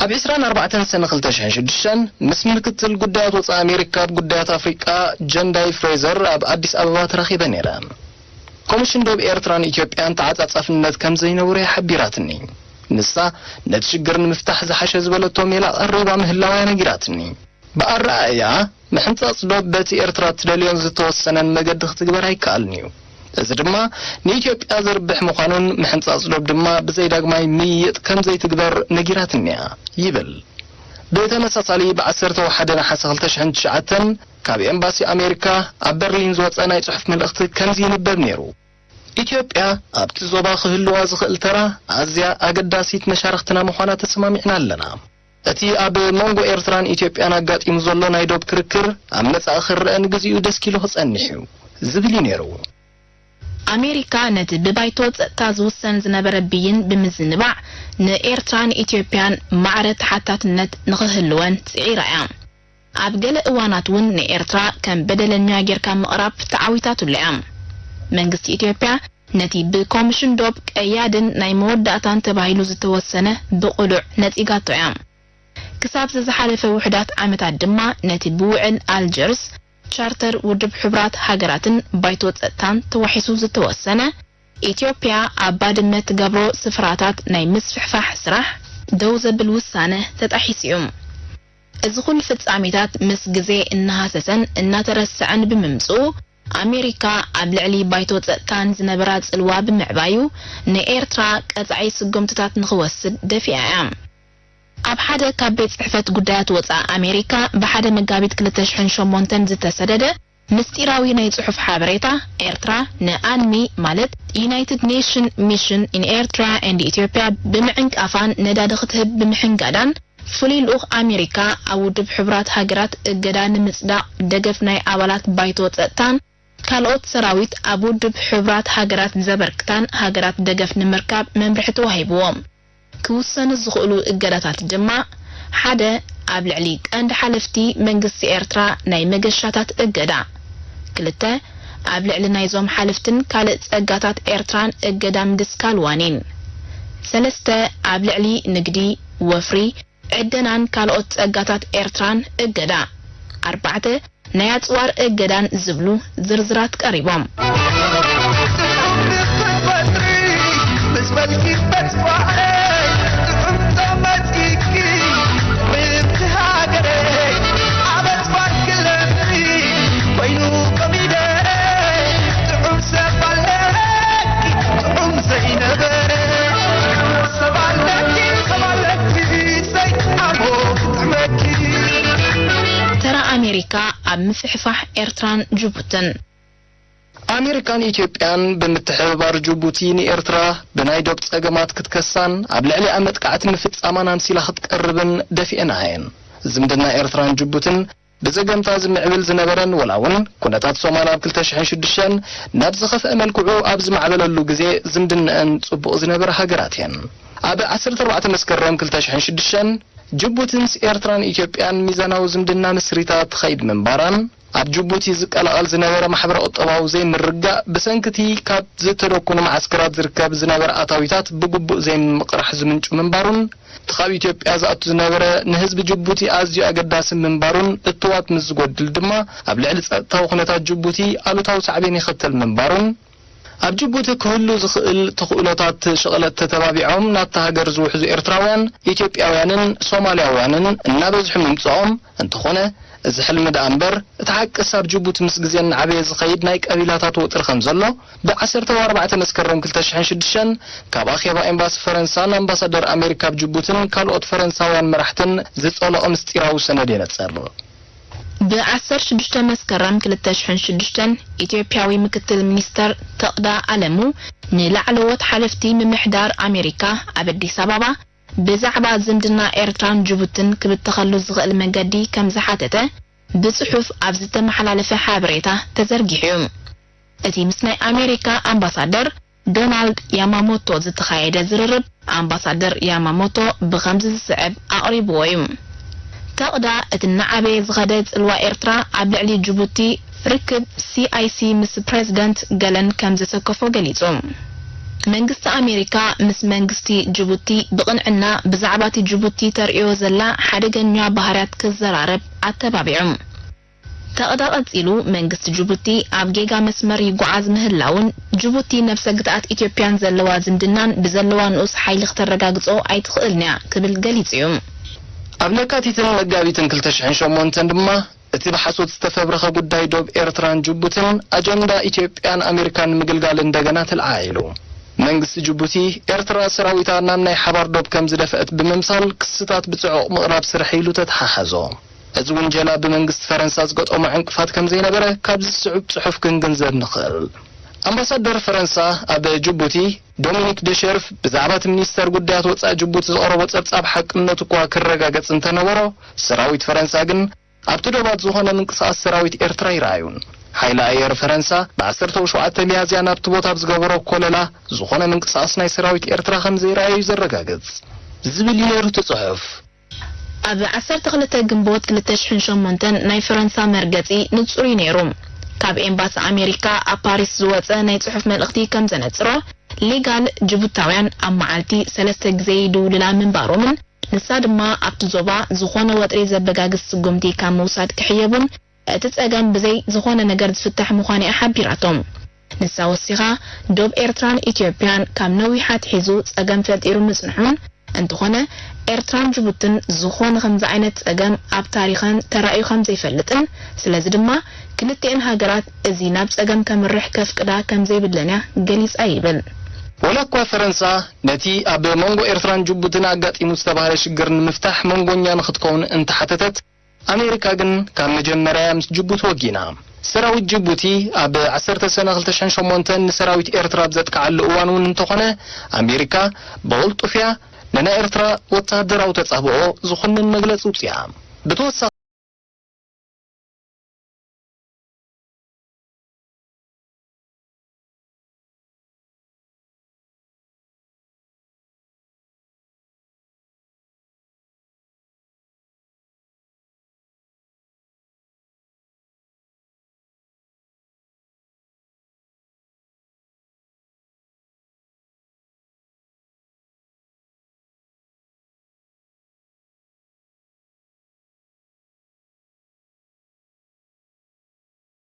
ኣብ ዕስራን ኣርባዕተን ሰነ ክልተ ሽሕን ሽዱሽተን ምስ ምክትል ጉዳያት ወጻኢ ኣሜሪካ ኣብ ጉዳያት ኣፍሪቃ ጀንዳይ ፍሬዘር ኣብ ኣዲስ ኣበባ ተራኺበ ነይረ። ኮሚሽን ዶብ ኤርትራን ኢትዮጵያን ተዓጻጻፍነት ከም ዘይነበሮ እያ ሓቢራትኒ። ንሳ ነቲ ሽግር ንምፍታሕ ዝሓሸ ዝበለቶ ሜላ ቀሪባ ምህላዋ እያ ነጊራትኒ። ብኣረኣእያ ምሕንጻጽ ዶብ በቲ ኤርትራ እትደልዮን ዝተወሰነን መገዲ ክትግበር ኣይከኣልን እዩ። እዚ ድማ ንኢትዮጵያ ዘርብሕ ምዃኑን ምሕንጻጽ ዶብ ድማ ብዘይ ዳግማይ ምይይጥ ከም ዘይትግበር ነጊራትኒ እያ ይብል። ብተመሳሳሊ ብ ዓሰርተ ሓደ ነሓሰ ክልተ ሽሕን ትሽዓተን ካብ ኤምባሲ ኣሜሪካ ኣብ በርሊን ዝወጸ ናይ ጽሑፍ መልእኽቲ ከምዚ ይንበብ ነይሩ። ኢትዮጵያ ኣብቲ ዞባ ክህልዋ ዝኽእል ተራ ኣዝያ ኣገዳሲት መሻርኽትና ምዃና ተሰማሚዕና ኣለና። እቲ ኣብ መንጎ ኤርትራን ኢትዮጵያን ኣጋጢሙ ዘሎ ናይ ዶብ ክርክር ኣብ መጻኢ ክረአ ንግዚኡ ደስኪሉ ክጸንሕ እዩ ዝብል እዩ ነይሩ። ኣሜሪካ ነቲ ብባይቶ ጸጥታ ዝውሰን ዝነበረ ብይን ብምዝንባዕ ንኤርትራን ኢትዮጵያን ማዕረ ተሓታትነት ንኽህልወን ጽዒራ እያ። ኣብ ገለ እዋናት እውን ንኤርትራ ከም በደለኛ ጌርካ ምቕራብ ተዓዊታትሉ እያ። መንግስቲ ኢትዮጵያ ነቲ ብኮሚሽን ዶብ ቀያድን ናይ መወዳእታን ተባሂሉ ዝተወሰነ ብቕሉዕ ነጺጋቶ እያ። ክሳብ ዝዝሓለፈ ውሑዳት ዓመታት ድማ ነቲ ብውዕል ኣልጀርስ፣ ቻርተር ውድብ ሕቡራት ሃገራትን ባይቶ ጸጥታን ተዋሒሱ ዝተወሰነ፣ ኢትዮጵያ ኣብ ባድመ ትገብሮ ስፍራታት ናይ ምስፍሕፋሕ ስራሕ ደው ዘብል ውሳነ ተጣሒሱ እዩ። እዚ ኩሉ ፍጻሜታት ምስ ግዜ እናሃሰሰን እናተረስዐን ብምምጽኡ፣ ኣሜሪካ ኣብ ልዕሊ ባይቶ ጸጥታን ዝነበራ ጽልዋ ብምዕባዩ፣ ንኤርትራ ቀጻዒ ስጉምትታት ንኽወስድ ደፊኣ እያ። ኣብ ሓደ ካብ ቤት ጽሕፈት ጉዳያት ወጻኢ ኣሜሪካ ብሓደ መጋቢት ክልተ ሽሕን ሸሞንተን ዝተሰደደ ምስጢራዊ ናይ ጽሑፍ ሓበሬታ፣ ኤርትራ ንኣንሚ፣ ማለት United Nation Mission in Eritrea and Ethiopia ብምዕንቃፋን ነዳዲ ክትህብ ብምሕንጋዳን፣ ፍሉይ ልኡኽ ኣሜሪካ ኣብ ውድብ ሕቡራት ሃገራት እገዳ ንምጽዳቕ ደገፍ ናይ ኣባላት ባይቶ ጸጥታን ካልኦት ሰራዊት ኣብ ውድብ ሕቡራት ሃገራት ዘበርክታን ሃገራት ደገፍ ንምርካብ መምርሒ ተዋሂብዎም። ክውሰኑ ዝኽእሉ እገዳታት ድማ፣ ሓደ፣ ኣብ ልዕሊ ቀንዲ ሓለፍቲ መንግስቲ ኤርትራ ናይ መገሻታት እገዳ፣ ክልተ፣ ኣብ ልዕሊ ናይዞም ሓለፍትን ካልእ ጸጋታት ኤርትራን እገዳ ምድስካል ዋኒን፣ ሰለስተ፣ ኣብ ልዕሊ ንግዲ፣ ወፍሪ፣ ዕደናን ካልኦት ጸጋታት ኤርትራን እገዳ፣ ኣርባዕተ፣ ናይ ኣጽዋር እገዳን ዝብሉ ዝርዝራት ቀሪቦም። ተራ ኣሜሪካ ኣብ ምፍሕፋሕ ኤርትራን ጅቡትን። ኣሜሪካን ኢትዮጵያን ብምትሕብባር ጅቡቲ ንኤርትራ ብናይ ዶብ ጸገማት ክትከሳን ኣብ ልዕሊኣ መጥቃዕቲ ምፍጻማን ኣምሲላ ክትቀርብን ደፊአን እየን። ዝምድና ኤርትራን ጅቡትን ብዘገምታ ዝምዕብል ዝነበረን፣ ወላ እውን ኩነታት ሶማል ኣብ ክልተ ሽሕን ሽዱሽተን ናብ ዝኸፍአ መልክዑ ኣብ ዝማዕበለሉ ግዜ ዝምድነአን ጽቡቕ ዝነበረ ሃገራት እየን። ኣብ ዓሰርተ ኣርባዕተ መስከረም ክልተ ሽሕን ሽዱሽተን ጅቡቲን ኤርትራን ኢትዮጵያን ሚዛናዊ ዝምድና መስሪታ ትኸይድ ምንባራን፣ ኣብ ጅቡቲ ዝቀላቐል ዝነበረ ማሕበረ ቁጠባዊ ዘይምርግጋእ ብሰንኪ እቲ ካብ ዝተደኩኑ መዓስከራት ዝርከብ ዝነበረ ኣታዊታት ብግቡእ ዘይምምቕራሕ ዝምንጩ ምንባሩን፣ እቲ ካብ ኢትዮጵያ ዝኣቱ ዝነበረ ንህዝቢ ጅቡቲ ኣዝዩ ኣገዳሲ ምንባሩን፣ እትዋት ምስ ዝጎድል ድማ ኣብ ልዕሊ ጸጥታዊ ኩነታት ጅቡቲ ኣሉታዊ ሳዕቤን የኸትል ምንባሩን፣ ኣብ ጅቡቲ ክህሉ ዝኽእል ተኽእሎታት ሸቕለት ተተባቢዖም ናብታ ሃገር ዝውሕዙ ኤርትራውያን፣ ኢትዮጵያውያንን ሶማልያውያንን እናበዝሑ ምምጽኦም፣ እንተኾነ እዚ ሕልሚ ደኣ እምበር፣ እቲ ሓቅስ ኣብ ጅቡቲ ምስ ግዜ እናዓበየ ዝኸይድ ናይ ቀቢላታት ወጥሪ ከም ዘሎ፣ ብ ዓሰርተ ኣርባዕተ መስከረም ክልተ ሽሕን ሽዱሽተን ካብ ኣኼባ ኤምባሲ ፈረንሳን ኣምባሳደር ኣሜሪካ ኣብ ጅቡትን ካልኦት ፈረንሳውያን መራሕትን ዝጸለኦ ምስጢራዊ ሰነድ የነጽር። ብ ዓሰርተ ሽዱሽተ መስከረም ክልተ ሽሕን ሽዱሽተን፣ ኢትዮጵያዊ ምክትል ሚኒስተር ተቕዳ ኣለሙ ንላዕለዎት ሓለፍቲ ምምሕዳር ኣሜሪካ ኣብ ኣዲስ ኣበባ ብዛዕባ ዝምድና ኤርትራን ጅቡትን ክብተኸሉ ዝኽእል መገዲ ከም ዝሓተተ ብጽሑፍ ኣብ ዝተመሓላለፈ ሓበሬታ ተዘርጊሑ እዩ። እቲ ምስ ናይ ኣሜሪካ ኣምባሳደር ዶናልድ ያማሞቶ ዝተኻየደ ዝርርብ፣ ኣምባሳደር ያማሞቶ ብኸምዚ ዝስዕብ ኣቕሪብዎ እዩ። ተቕዳ እቲ እናዓበየ ዝኸደ ጽልዋ ኤርትራ ኣብ ልዕሊ ጅቡቲ ርክብ ሲ ኣይ ሲ ምስ ፕረዚደንት ገለን ከም ዘሰከፎ ገሊጹ። መንግስቲ ኣሜሪካ ምስ መንግስቲ ጅቡቲ ብቕንዕና ብዛዕባ እቲ ጅቡቲ ተርእዮ ዘላ ሓደገኛ ባህርያት ክዘራረብ ኣተባቢዑ። ተቕዳ ቀጺሉ፣ መንግስቲ ጅቡቲ ኣብ ጌጋ መስመር ይጓዓዝ ምህላውን ጅቡቲ ነብሰ ግትኣት ኢትዮጵያን ዘለዋ ዝምድናን ብዘለዋ ንኡስ ሓይሊ ክተረጋግጾ ኣይትኽእልን እያ ክብል ገሊጹ እዩ። ኣብ ለካቲትን መጋቢትን ክልተ ሽሕን ሸሞንተን ድማ እቲ ብሓሶት ዝተፈብረኸ ጉዳይ ዶብ ኤርትራን ጅቡትን ኣጀንዳ ኢትዮጵያን ኣሜሪካን ንምግልጋል እንደገና ተለዓዒሉ። መንግስቲ ጅቡቲ፣ ኤርትራ ሰራዊታ ናብ ናይ ሓባር ዶብ ከም ዝደፍአት ብምምሳል ክስታት ብጽዑቕ ምቕራብ ስርሒ ኢሉ ተተሓሓዞ። እዚ ውንጀላ ብመንግስቲ ፈረንሳ ዝገጠሞ ዕንቅፋት ከም ዘይነበረ ካብዚ ዝስዕብ ጽሑፍ ክንግንዘብ ንኽእል። ኣምባሳደር ፈረንሳ ኣብ ጅቡቲ ዶሚኒክ ደሸርፍ ብዛዕባ እቲ ሚኒስተር ጉዳያት ወጻኢ ጅቡቲ ዘቕረቦ ጸብጻብ ሓቅነቱ እኳ ክረጋገጽ እንተነበሮ፣ ሰራዊት ፈረንሳ ግን ኣብቲ ዶባት ዝኾነ ምንቅስቓስ ሰራዊት ኤርትራ ኣይረኣዩን። ሓይሊ ኣየር ፈረንሳ ብ ዓሰርተ ሸውዓተ ሚያዝያ ናብቲ ቦታ ኣብ ዝገበሮ ኮለላ፣ ዝኾነ ምንቅስቓስ ናይ ሰራዊት ኤርትራ ከም ዘይረኣዩ ዘረጋግጽ ዝብል እዩ ነይሩ እቲ ጽሑፍ። ኣብ ዓሰርተ ክልተ ግንቦት ክልተ ሽሕን ሸሞንተን ናይ ፈረንሳ መርገጺ ንጹር እዩ ነይሩ። ካብ ኤምባሲ ኣሜሪካ ኣብ ፓሪስ ዝወጸ ናይ ጽሑፍ መልእኽቲ ከም ዘነጽሮ፣ ሊጋል ጅቡታውያን ኣብ መዓልቲ ሰለስተ ግዜ ይድውሉላ ምንባሮምን፣ ንሳ ድማ ኣብቲ ዞባ ዝኾነ ወጥሪ ዘበጋግስ ስጉምቲ ካብ ምውሳድ ክሕየቡን እቲ ጸገም ብዘይ ዝኾነ ነገር ዝፍታሕ ምዃኑ እያ ሓቢራቶም። ንሳ ወሲኻ፣ ዶብ ኤርትራን ኢትዮጵያን ካብ ነዊሕ ኣትሒዙ ጸገም ፈጢሩ ምጽንሑን፣ እንተኾነ ኤርትራን ጅቡትን ዝኾነ ከምዚ ዓይነት ጸገም ኣብ ታሪኸን ተራእዩ ከም ዘይፈልጥን፣ ስለዚ ድማ ክልቲኤን ሃገራት እዚ ናብ ጸገም ከምርሕ ከፍቅዳ ከም ዘይብለን እያ ገሊጻ ይብል። ወላ እኳ ፈረንሳ ነቲ ኣብ መንጎ ኤርትራን ጅቡትን ኣጋጢሙ ዝተባህለ ሽግር ንምፍታሕ መንጎኛ ንኽትከውን እንተሓተተት፣ ኣሜሪካ ግን ካብ መጀመርያ ምስ ጅቡቲ ወጊና። ሰራዊት ጅቡቲ ኣብ ዓሰርተ ሰነ ክልተ ሽሕን ሸሞንተን ንሰራዊት ኤርትራ ኣብ ዘጥቅዓሉ እዋን እውን እንተኾነ፣ ኣሜሪካ ብቕልጡፍያ ንናይ ኤርትራ ወተሃደራዊ ተጻብኦ ዝኹንን መግለጺ ውጽያ። ብተወሳኺ፣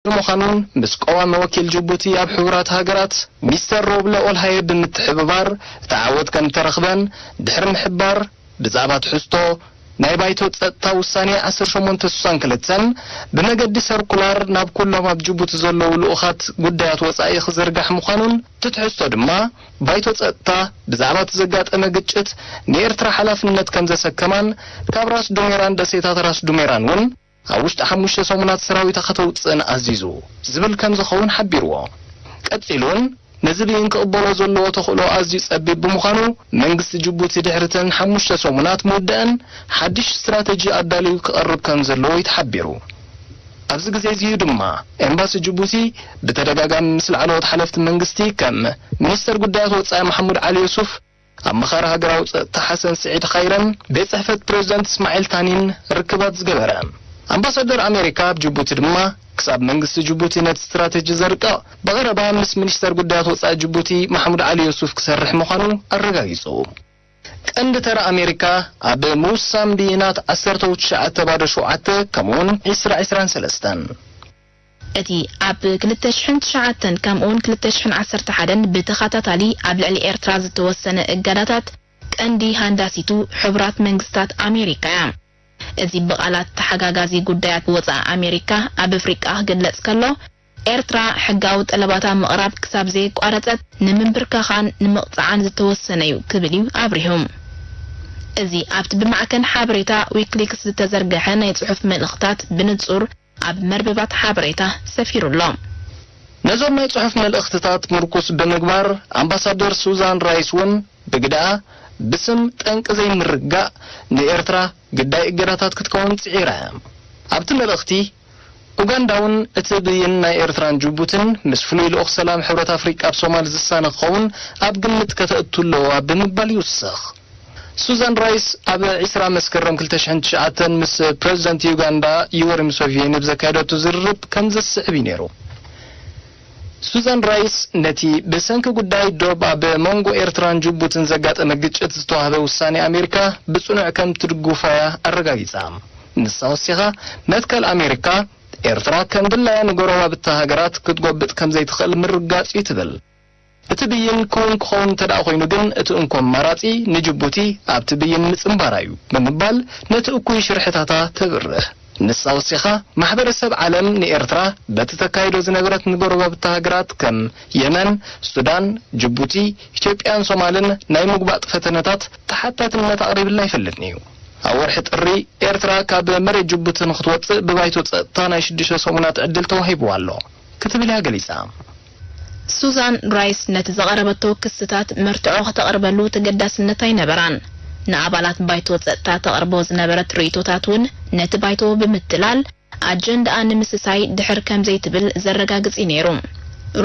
ብምዃኑን ምስ ቀዋሚ ወኪል ጅቡቲ ኣብ ሕቡራት ሃገራት ሚስተር ሮብለ ኦልሃየ ብምትሕብባር እቲ ዓወት ከም ተረኽበን ድሕሪ ምሕባር፣ ብዛዕባ ትሕዝቶ ናይ ባይቶ ጸጥታ ውሳኔ ዓሰርተ ሸሞንተ ስሳን ክልተን ብመገዲ ሰርኩላር ናብ ኩሎም ኣብ ጅቡቲ ዘለዉ ልኡኻት ጉዳያት ወጻኢ ክዝርጋሕ ምዃኑን፣ እቲ ትሕዝቶ ድማ ባይቶ ጸጥታ ብዛዕባ እቲ ዘጋጠመ ግጭት ንኤርትራ ሓላፍነት ከም ዘሰከማን ካብ ራስ ዱሜራን ደሴታት ራስ ዱሜራን እውን ኣብ ውሽጢ ሓሙሽተ ሰሙናት ሰራዊታ ከተውጽእን ኣዚዙ ዝብል ከም ዝኸውን ሓቢርዎ። ቀጺሉ እውን ነዚ ብይን ክቕበሎ ዘለዎ ተኽእሎ ኣዝዩ ጸቢብ ብምዃኑ፣ መንግስቲ ጅቡቲ ድሕሪ እተን ሓሙሽተ ሰሙናት ምውዳእን ሓድሽ ስትራተጂ ኣዳልዩ ክቐርብ ከም ዘለዎ እዩ ተሓቢሩ። ኣብዚ ግዜ እዚ እዩ ድማ ኤምባሲ ጅቡቲ ብተደጋጋሚ ምስ ላዕለዎት ሓለፍቲ መንግስቲ ከም ሚኒስተር ጉዳያት ወጻኢ ማሕሙድ ዓሊ ዩሱፍ፣ ኣማኻሪ ሃገራዊ ጸጥታ ሓሰን ስዒድ ኻይረን ቤት ጽሕፈት ፕሬዝደንት እስማዒል ታኒን ርክባት ዝገበረ። ኣምባሳደር ኣሜሪካ ኣብ ጅቡቲ ድማ ክሳብ መንግስቲ ጅቡቲ ነቲ ስትራተጂ ዘርቅቕ ብቐረባ ምስ ሚኒስተር ጉዳያት ወጻኢ ጅቡቲ ማሕሙድ ዓሊ ዩሱፍ ክሰርሕ ምዃኑ ኣረጋጊጹ። ቀንዲ ተራ ኣሜሪካ ኣብ ምውሳን ብይናት ዓሰርተ ትሽዓተ ባዶ ሸውዓተ ከምኡውን ዕስራ ዕስራን ሰለስተን። እቲ ኣብ ክልተ ሽሕን ትሽዓተን ከምኡውን ክልተ ሽሕን ዓሰርተ ሓደን ብተኸታታሊ ኣብ ልዕሊ ኤርትራ ዝተወሰነ እገዳታት ቀንዲ ሃንዳሲቱ ሕቡራት መንግስታት ኣሜሪካ እያ። እዚ ብቓላት ተሓጋጋዚ ጉዳያት ወጻኢ ኣሜሪካ ኣብ ኣፍሪቃ ክግለጽ ከሎ፣ ኤርትራ ሕጋዊ ጠለባታ ምቕራብ ክሳብ ዘየቋረጸት ንምንብርከኻን ንምቕጻዓን ዝተወሰነ እዩ ክብል እዩ ኣብሪሁ። እዚ ኣብቲ ብማዕከን ሓበሬታ ዊክሊክስ ዝተዘርገሐ ናይ ጽሑፍ መልእኽታት ብንጹር ኣብ መርበባት ሓበሬታ ሰፊሩ ኣሎ። ነዞም ናይ ጽሑፍ መልእኽትታት ምርኩስ ብምግባር፣ ኣምባሳደር ሱዛን ራይስ እውን ብግደኣ፣ ብስም ጠንቂ ዘይምርግጋእ ንኤርትራ ግዳይ እገዳታት ክትከውን ጽዒራ እያ። ኣብቲ መልእኽቲ፣ ኡጋንዳ እውን እቲ ብይን ናይ ኤርትራን ጅቡትን ምስ ፍሉይ ልኡኽ ሰላም ሕብረት ኣፍሪቃ ኣብ ሶማል ዝሳነ ክኸውን ኣብ ግምት ከተእቱ ኣለዋ ብምባል ይውሰኽ። ሱዛን ራይስ ኣብ ዕስራ መስከረም ክልተ ሽሕን ትሽዓተን ምስ ፕረዚደንት ዩጋንዳ ዩወሪ ሙሰቪኒ ብዘካየደቱ ዝርርብ ከም ዘስዕብ እዩ ነይሩ። ሱዛን ራይስ ነቲ ብሰንኪ ጉዳይ ዶብ ኣብ መንጎ ኤርትራን ጅቡትን ዘጋጠመ ግጭት ዝተዋህበ ውሳኔ ኣሜሪካ ብጽኑዕ ከም ትድግፎ እያ ኣረጋጊጻ። ንሳ ወሲኻ፣ መትከል ኣሜሪካ፣ ኤርትራ ከም ድላያ ንጎረባብቲ ሃገራት ክትጎብጥ ከም ዘይትኽእል ምርግጋጽ እዩ ትብል። እቲ ብይን ክውን ክኸውን እንተ ደኣ ኮይኑ ግን፣ እቲ እንኮ ኣማራጺ ንጅቡቲ ኣብቲ ብይን ምጽንባራ እዩ ብምባል ነቲ እኩይ ሽርሕታታ ተብርህ። ንሳ ወሲኻ፣ ማሕበረሰብ ዓለም ንኤርትራ በቲ ተካይዶ ዝነበረት ንጎረባብቲ ሃገራት ከም የመን፣ ሱዳን፣ ጅቡቲ፣ ኢትዮጵያን ሶማልን ናይ ምጉባጥ ፈተነታት ተሓታትነት ኣቕሪብላ ኣይፈልጥን እዩ። ኣብ ወርሒ ጥሪ ኤርትራ ካብ መሬት ጅቡቲ ንክትወጽእ ብባይቶ ጸጥታ ናይ ሽዱሽተ ሰሙናት ዕድል ተዋሂብዋ ኣሎ ክትብል እያ ገሊጻ። ሱዛን ራይስ ነቲ ዘቐረበቶ ክስታት መርትዖ ከተቕርበሉ ተገዳስነት ኣይነበራን። ንኣባላት ባይቶ ጸጥታ ተቕርቦ ዝነበረት ርእይቶታት እውን ነቲ ባይቶ ብምትላል ኣጀንዳኣ ንምስሳይ ድሕር ከም ዘይትብል ዘረጋግጽ እዩ ነይሩ።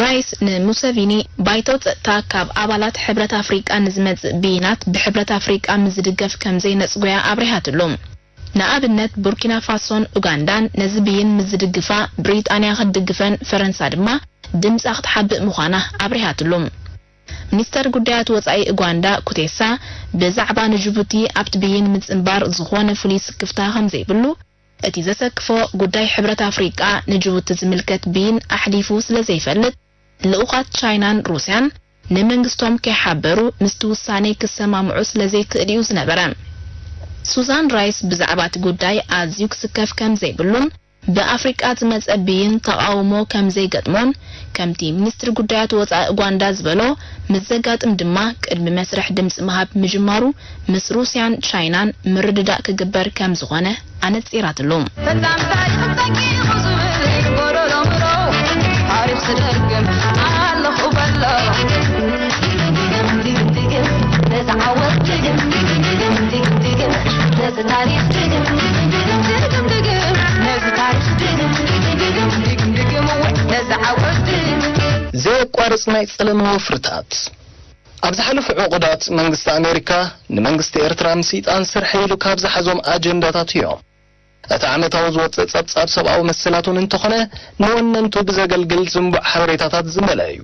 ራይስ ንሙሰቪኒ ባይቶ ጸጥታ ካብ ኣባላት ሕብረት ኣፍሪቃ ንዝመጽእ ብይናት ብሕብረት ኣፍሪቃ ምስ ዝድገፍ ከም ዘይነጽጎያ ኣብሪሃትሉ። ንኣብነት ቡርኪና ፋሶን ኡጋንዳን ነዚ ብይን ምስ ዝድግፋ ብሪጣንያ ክትድግፈን ፈረንሳ ድማ ድምጻ ክትሓብእ ምዃና ኣብሪሃትሉ። ሚኒስተር ጉዳያት ወጻኢ ኡጋንዳ ኩቴሳ ብዛዕባ ንጅቡቲ ኣብቲ ብይን ምጽንባር ዝኾነ ፍሉይ ስክፍታ ከም ዘይብሉ፣ እቲ ዘሰክፎ ጉዳይ ሕብረት ኣፍሪቃ ንጅቡቲ ዝምልከት ብይን ኣሕሊፉ ስለ ዘይፈልጥ፣ ልኡኻት ቻይናን ሩስያን ንመንግስቶም ከይሓበሩ ምስቲ ውሳኔ ክሰማምዑ ስለ ዘይክእል እዩ ዝነበረ። ሱዛን ራይስ ብዛዕባ እቲ ጉዳይ ኣዝዩ ክስከፍ ከም ዘይብሉን ብኣፍሪቃ ዝመጸ ብይን ተቓውሞ ከም ዘይገጥሞን፣ ከምቲ ሚኒስትሪ ጉዳያት ወጻኢ ኡጋንዳ ዝበሎ፣ ምስ ዘጋጥም ድማ ቅድሚ መስርሕ ድምጺ ምሃብ ምጅማሩ ምስ ሩስያን ቻይናን ምርድዳእ ክግበር ከም ዝኾነ ኣነጺራትሉ። ፈጻሚ ታሪኽ ጠንቂቑ ዝብል ጎደሎ ምሮ፣ ታሪኽ ዝደግም ኣለኹ በሎ። ድግም ድግም ነዚ ዓወት ድግም ድግም ድግም ድግም ድግም ነዚ ታሪኽ ድግም ድግም ድግም ድግም ድግም ነዚ ታሪኽ ድግም ድግም ድግም ድግም ድግም እወ ነዚ ዓወት ድግም። ዘየቋርጽ ናይ ጸለመ ወፍርታት። ኣብ ዝሓለፉ ዕቑዳት መንግስቲ ኣሜሪካ ንመንግስቲ ኤርትራ ምስይጣን ስርሐይ ኢሉ ካብ ዝሓዞም ኣጀንዳታት እዮም። እቲ ዓመታዊ ዝወጽእ ጸብጻብ ሰብኣዊ መሰላት እውን እንተኾነ ንወነንቱ ብዘገልግል ዝንቡዕ ሓበሬታታት ዝመልአ እዩ።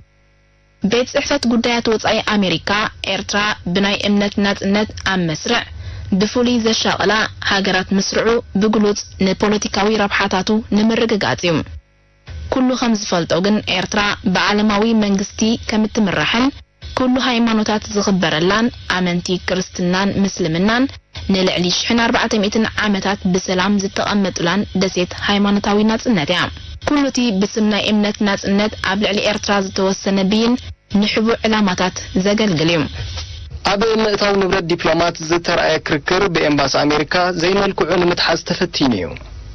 ቤት ጽሕፈት ጉዳያት ወጻኢ ኣሜሪካ፣ ኤርትራ ብናይ እምነት ናጽነት ኣብ መስርዕ ብፍሉይ ዘሻቕላ ሃገራት ምስርዑ ብግሉጽ ንፖለቲካዊ ረብሓታቱ ንምርግጋጽ እዩ። ኩሉ ከም ዝፈልጦ ግን ኤርትራ ብዓለማዊ መንግስቲ ከም እትምራሕን ኩሉ ሃይማኖታት ዝኽበረላን ኣመንቲ ክርስትናን ምስልምናን ንልዕሊ ሽሕን ኣርባዕተ ሚእትን ዓመታት ብሰላም ዝተቐመጡላን ደሴት ሃይማኖታዊ ናጽነት እያ። ኩሉ እቲ ብስም ናይ እምነት ናጽነት ኣብ ልዕሊ ኤርትራ ዝተወሰነ ብይን ንሕቡእ ዕላማታት ዘገልግል እዩ። ኣብ ምእታው ንብረት ዲፕሎማት ዝተራእየ ክርክር ብኤምባሲ ኣሜሪካ ዘይመልክዑ ንምትሓዝ ተፈቲኑ እዩ።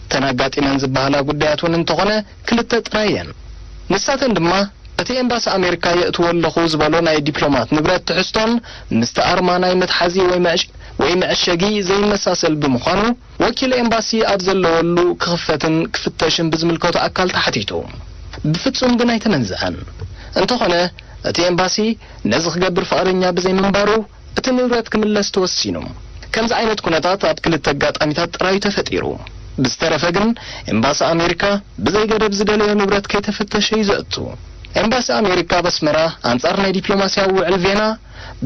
እተን ኣጋጢመን ዝበሃላ ጉዳያት እውን እንተኾነ ክልተ ጥራይ እየን። ንሳተን ድማ እቲ ኤምባሲ ኣሜሪካ የእትዎ ኣለኹ ዝበሎ ናይ ዲፕሎማት ንብረት ትሕዝቶን ምስቲ ኣርማ ናይ መትሓዚ ወይ መዕሽ-፣ ወይ መዐሸጊ ዘይመሳሰል ብምዃኑ፣ ወኪል ኤምባሲ ኣብ ዘለወሉ ክኽፈትን ክፍተሽን ብዝምልከቶ ኣካል ተሓቲቱ። ብፍጹም ግን ኣይተመንዝዐን። እንተኾነ፣ እቲ ኤምባሲ ነዚ ክገብር ፍቓደኛ ብዘይምንባሩ፣ እቲ ንብረት ክምለስ ተወሲኑ። ከምዚ ዓይነት ኩነታት ኣብ ክልተ ኣጋጣሚታት ጥራይ ተፈጢሩ። ብዝተረፈ ግን፣ ኤምባሲ ኣሜሪካ ብዘይ ገደብ ዝደለዮ ንብረት ከይተፈተሸ እዩ ዘእቱ። ኤምባሲ ኣሜሪካ ኣብ ኣስመራ፣ ኣንጻር ናይ ዲፕሎማስያዊ ውዕል ቬና፣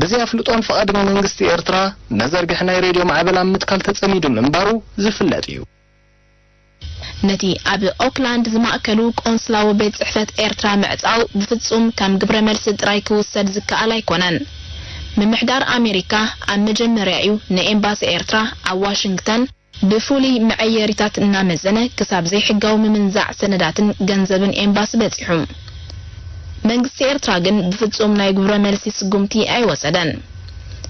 ብዘይ ኣፍልጦን ፍቓድን መንግስቲ ኤርትራ፣ መዘርግሒ ናይ ሬድዮ ማዕበል ኣብ ምትካል ተጸሚዱ ምንባሩ ዝፍለጥ እዩ። ነቲ ኣብ ኦክላንድ ዝማእከሉ ቆንስላዊ ቤት ጽሕፈት ኤርትራ ምዕጻው ብፍጹም ከም ግብረ መልሲ ጥራይ ክውሰድ ዝከኣል ኣይኮነን። ምምሕዳር ኣሜሪካ ኣብ መጀመርያ እዩ ንኤምባሲ ኤርትራ ኣብ ዋሽንግተን ብፍሉይ መዐየሪታት እናመዘነ ክሳብ ዘይሕጋዊ ምምንዛዕ ሰነዳትን ገንዘብን ኤምባሲ በጺሑ። መንግስቲ ኤርትራ ግን ብፍጹም ናይ ግብረ መልሲ ስጉምቲ ኣይወሰደን።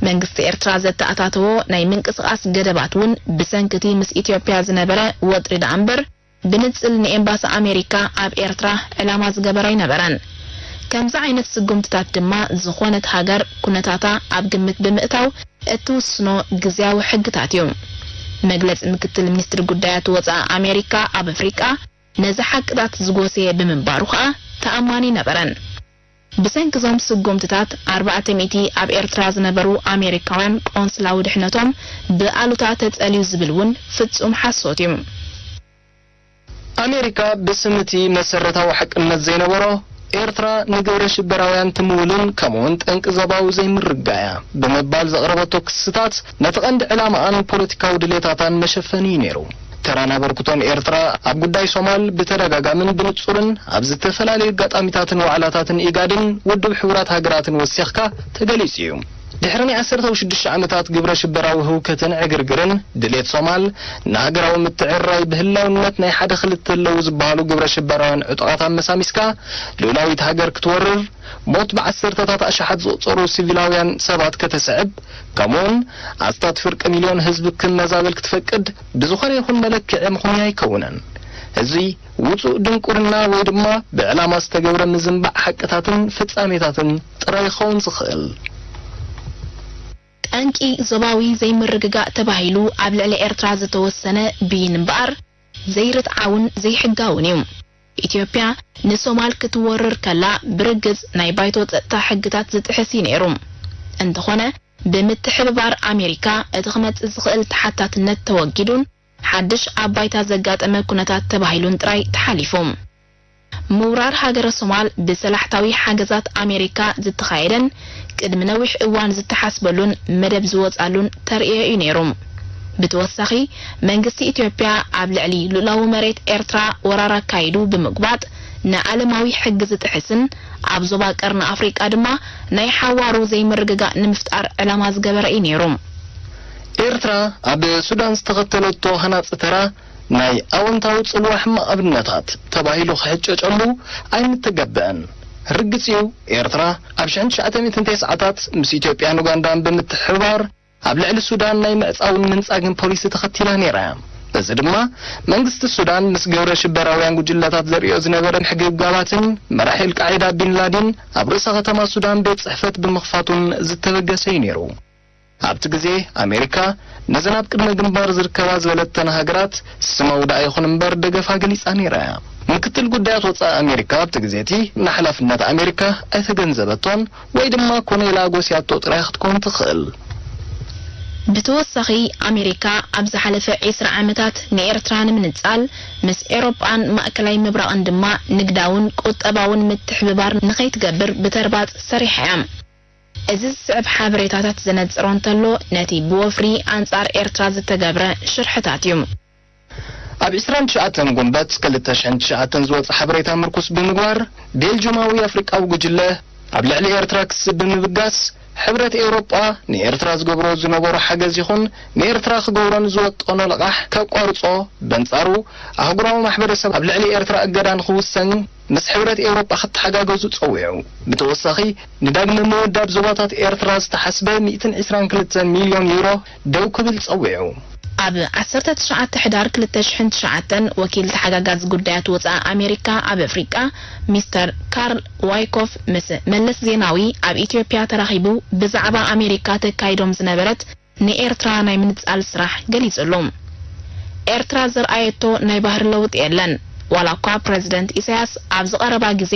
መንግስቲ ኤርትራ ዘተኣታተዎ ናይ ምንቅስቓስ ገደባት እውን ብሰንኪ እቲ ምስ ኢትዮጵያ ዝነበረ ወጥሪ ደኣ እምበር ብንጽል ንኤምባሲ ኣሜሪካ ኣብ ኤርትራ ዕላማ ዝገበረ ኣይነበረን። ከምዚ ዓይነት ስጉምትታት ድማ ዝኾነት ሃገር ኩነታታ ኣብ ግምት ብምእታው እትውስኖ ግዝያዊ ሕግታት እዩ። መግለጺ ምክትል ሚኒስትሪ ጉዳያት ወጻኢ ኣሜሪካ ኣብ ኣፍሪቃ ነዚ ሓቅታት ዝጎሰየ ብምንባሩ ከኣ ተኣማኒ ነበረን። ብሰንኪ እዞም ስጉምትታት ኣርባዕተ ሚእቲ ኣብ ኤርትራ ዝነበሩ ኣሜሪካውያን ቆንስላዊ ድሕነቶም ብኣሉታ ተጸልዩ ዝብል እውን ፍጹም ሓሶት እዩ። ኣሜሪካ ብስም እቲ መሰረታዊ ሓቅነት ዘይነበሮ ኤርትራ ንግብረ ሽበራውያን ትምውልን ከምኡውን ጠንቂ ዞባዊ ዘይምርግጋእ እያ ብምባል ዘቕረበቶ ክስታት ነቲ ቀንዲ ዕላማኣን ፖለቲካዊ ድሌታታን መሸፈኒ እዩ ነይሩ። ተራን ኣበርክቶን ኤርትራ ኣብ ጉዳይ ሶማል ብተደጋጋምን ብንጹርን ኣብ ዝተፈላለዩ ኣጋጣሚታትን ዋዕላታትን ኢጋድን ውድብ ሕቡራት ሃገራትን ወሲኽካ ተገሊጹ እዩ። ድሕሪ ናይ ዓሰርተ ሽዱሽተ ዓመታት ግብረ ሽበራዊ ህውከትን ዕግርግርን፣ ድሌት ሶማል ንሃገራዊ ምትዕርራይ ብህላውነት ናይ ሓደ ክልተ ኣለዉ ዝበሃሉ ግብረ ሽበራውያን ዕጡቓት ኣመሳሚስካ ልኡላዊት ሃገር ክትወርር፣ ሞት ብዓሰርተታት ኣሽሓት ዝቑጸሩ ሲቪላውያን ሰባት ከተስዕብ፣ ከምኡውን ኣስታት ፍርቂ ሚልዮን ህዝቢ ክመዛበል ክትፈቅድ ብዝኾነ ይኹን መለክዒ ምኽንያ ኣይከውንን። እዚ ውጹእ ድንቁርና ወይ ድማ ብዕላማ ዝተገብረ ምዝንባዕ ሓቅታትን ፍጻሜታትን ጥራይ ክኸውን ዝኽእል። ጠንቂ ዞባዊ ዘይምርግጋእ ተባሂሉ ኣብ ልዕሊ ኤርትራ ዝተወሰነ ብይን እምበኣር፣ ዘይርትዓውን ዘይሕጋውን እዩ። ኢትዮጵያ ንሶማል ክትወርር ከላ ብርግጽ ናይ ባይቶ ጸጥታ ሕግታት ዝጥሕስ እዩ ነይሩ። እንተኾነ፣ ብምትሕብባር ኣሜሪካ እቲ ክመጽእ ዝኽእል ተሓታትነት ተወጊዱን ሓድሽ ኣብ ባይታ ዘጋጠመ ኩነታት ተባሂሉን ጥራይ ተሓሊፉ። ምውራር ሃገረ ሶማል ብሰላሕታዊ ሓገዛት ኣሜሪካ ዝተኻየደን ቅድሚ ነዊሕ እዋን ዝተሓስበሉን መደብ ዝወጻሉን ተርእዮ እዩ ነይሩ። ብተወሳኺ፣ መንግስቲ ኢትዮጵያ ኣብ ልዕሊ ልኡላዊ መሬት ኤርትራ ወራር ኣካይዱ ብምጉባጥ ንዓለማዊ ሕጊ ዝጥሕስን ኣብ ዞባ ቀርኒ ኣፍሪቃ ድማ ናይ ሓዋሩ ዘይምርግጋእ ንምፍጣር ዕላማ ዝገበረ እዩ ነይሩ። ኤርትራ ኣብ ሱዳን ዝተኸተለቶ ሃናጺ ተራ ናይ ኣወንታዊ ጽልዋ ሕማቕ ኣብነታት ተባሂሉ ክሕጨጨሉ ኣይምተገብአን። ርግጽ እዩ፣ ኤርትራ ኣብ ሽሕን ትሽዓተ ሚእትን ተስዓታት ምስ ኢትዮጵያን ኡጋንዳን ብምትሕብባር ኣብ ልዕሊ ሱዳን ናይ ምዕጻውን ምንጻግን ፖሊሲ ተኸቲላ ነይራ እያ። እዚ ድማ መንግስቲ ሱዳን ምስ ግብረ ሽበራውያን ጉጅለታት ዘርእዮ ዝነበረ ምሕግብጋባትን መራሒ ኣልቃዒዳ ቢን ላዲን ኣብ ርእሰ ከተማ ሱዳን ቤት ጽሕፈት ብምኽፋቱን ዝተበገሰ እዩ ነይሩ። ኣብቲ ግዜ ኣሜሪካ ነዘን ኣብ ቅድመ ግንባር ዝርከባ ዝበለተን ሃገራት ስም ኣውድኣ ይኹን እምበር ደገፋ ገሊጻ ነይራ እያ። ምክትል ጉዳያት ወጻኢ ኣሜሪካ ኣብቲ ግዜ እቲ ንሓላፍነት ኣሜሪካ ኣይተገንዘበቶን ወይ ድማ ኮነ ኢላ ኣጎስያቶ ጥራይ ክትከውን ትኽእል። ብተወሳኺ፣ ኣሜሪካ ኣብ ዝሓለፈ ዒስራ ዓመታት ንኤርትራ ንምንጻል ምስ ኤውሮጳን ማእከላይ ምብራቕን ድማ ንግዳውን ቁጠባውን ምትሕብባር ንኸይትገብር ብተርባጽ ሰሪሓ እያ። እዚ ዝስዕብ ሓበሬታታት ዘነጽሮ እንተሎ፣ ነቲ ብወፍሪ ኣንጻር ኤርትራ ዝተገብረ ሽርሕታት እዩ። ኣብ ዕስራን ትሽዓተን ጉንበት ክልተ ሽሕን ትሽዓተን ዝወጸ ሓበሬታ ምርኩስ ብምግባር፣ ቤልጁማዊ ኣፍሪቃዊ ጉጅለ ኣብ ልዕሊ ኤርትራ ክሲ ብምብጋስ፣ ሕብረት ኤውሮጳ ንኤርትራ ዝገብሮ ዝነበሮ ሓገዝ ይኹን ንኤርትራ ክገብሮ ንዝወጠኖ ልቓሕ ከቋርጾ፣ በንጻሩ ኣህጉራዊ ማሕበረሰብ ኣብ ልዕሊ ኤርትራ እገዳ ንኽውሰን ምስ ሕብረት ኤውሮጳ ክተሓጋገዙ ጸዊዑ። ብተወሳኺ፣ ንዳግመ ምውዳብ ዞባታት ኤርትራ ዝተሓስበ ሚእትን ዕስራን ክልተን ሚልዮን ዩሮ ደው ክብል ጸዊዑ። ኣብ ዓሰርተ ትሽዓተ ሕዳር ክልተ ሽሕን ትሽዓተን፣ ወኪል ተሓጋጋዚ ጉዳያት ወጻኢ ኣሜሪካ ኣብ ኣፍሪቃ ሚስተር ካርል ዋይኮፍ ምስ መለስ ዜናዊ ኣብ ኢትዮጵያ ተራኺቡ ብዛዕባ ኣሜሪካ ተካይዶም ዝነበረት ንኤርትራ ናይ ምንጻል ስራሕ ገሊጹ ኣሎ። ኤርትራ ዘርኣየቶ ናይ ባህሪ ለውጢ የለን። ዋላ እኳ ፕረዚደንት ኢሳያስ ኣብዚ ቀረባ ግዜ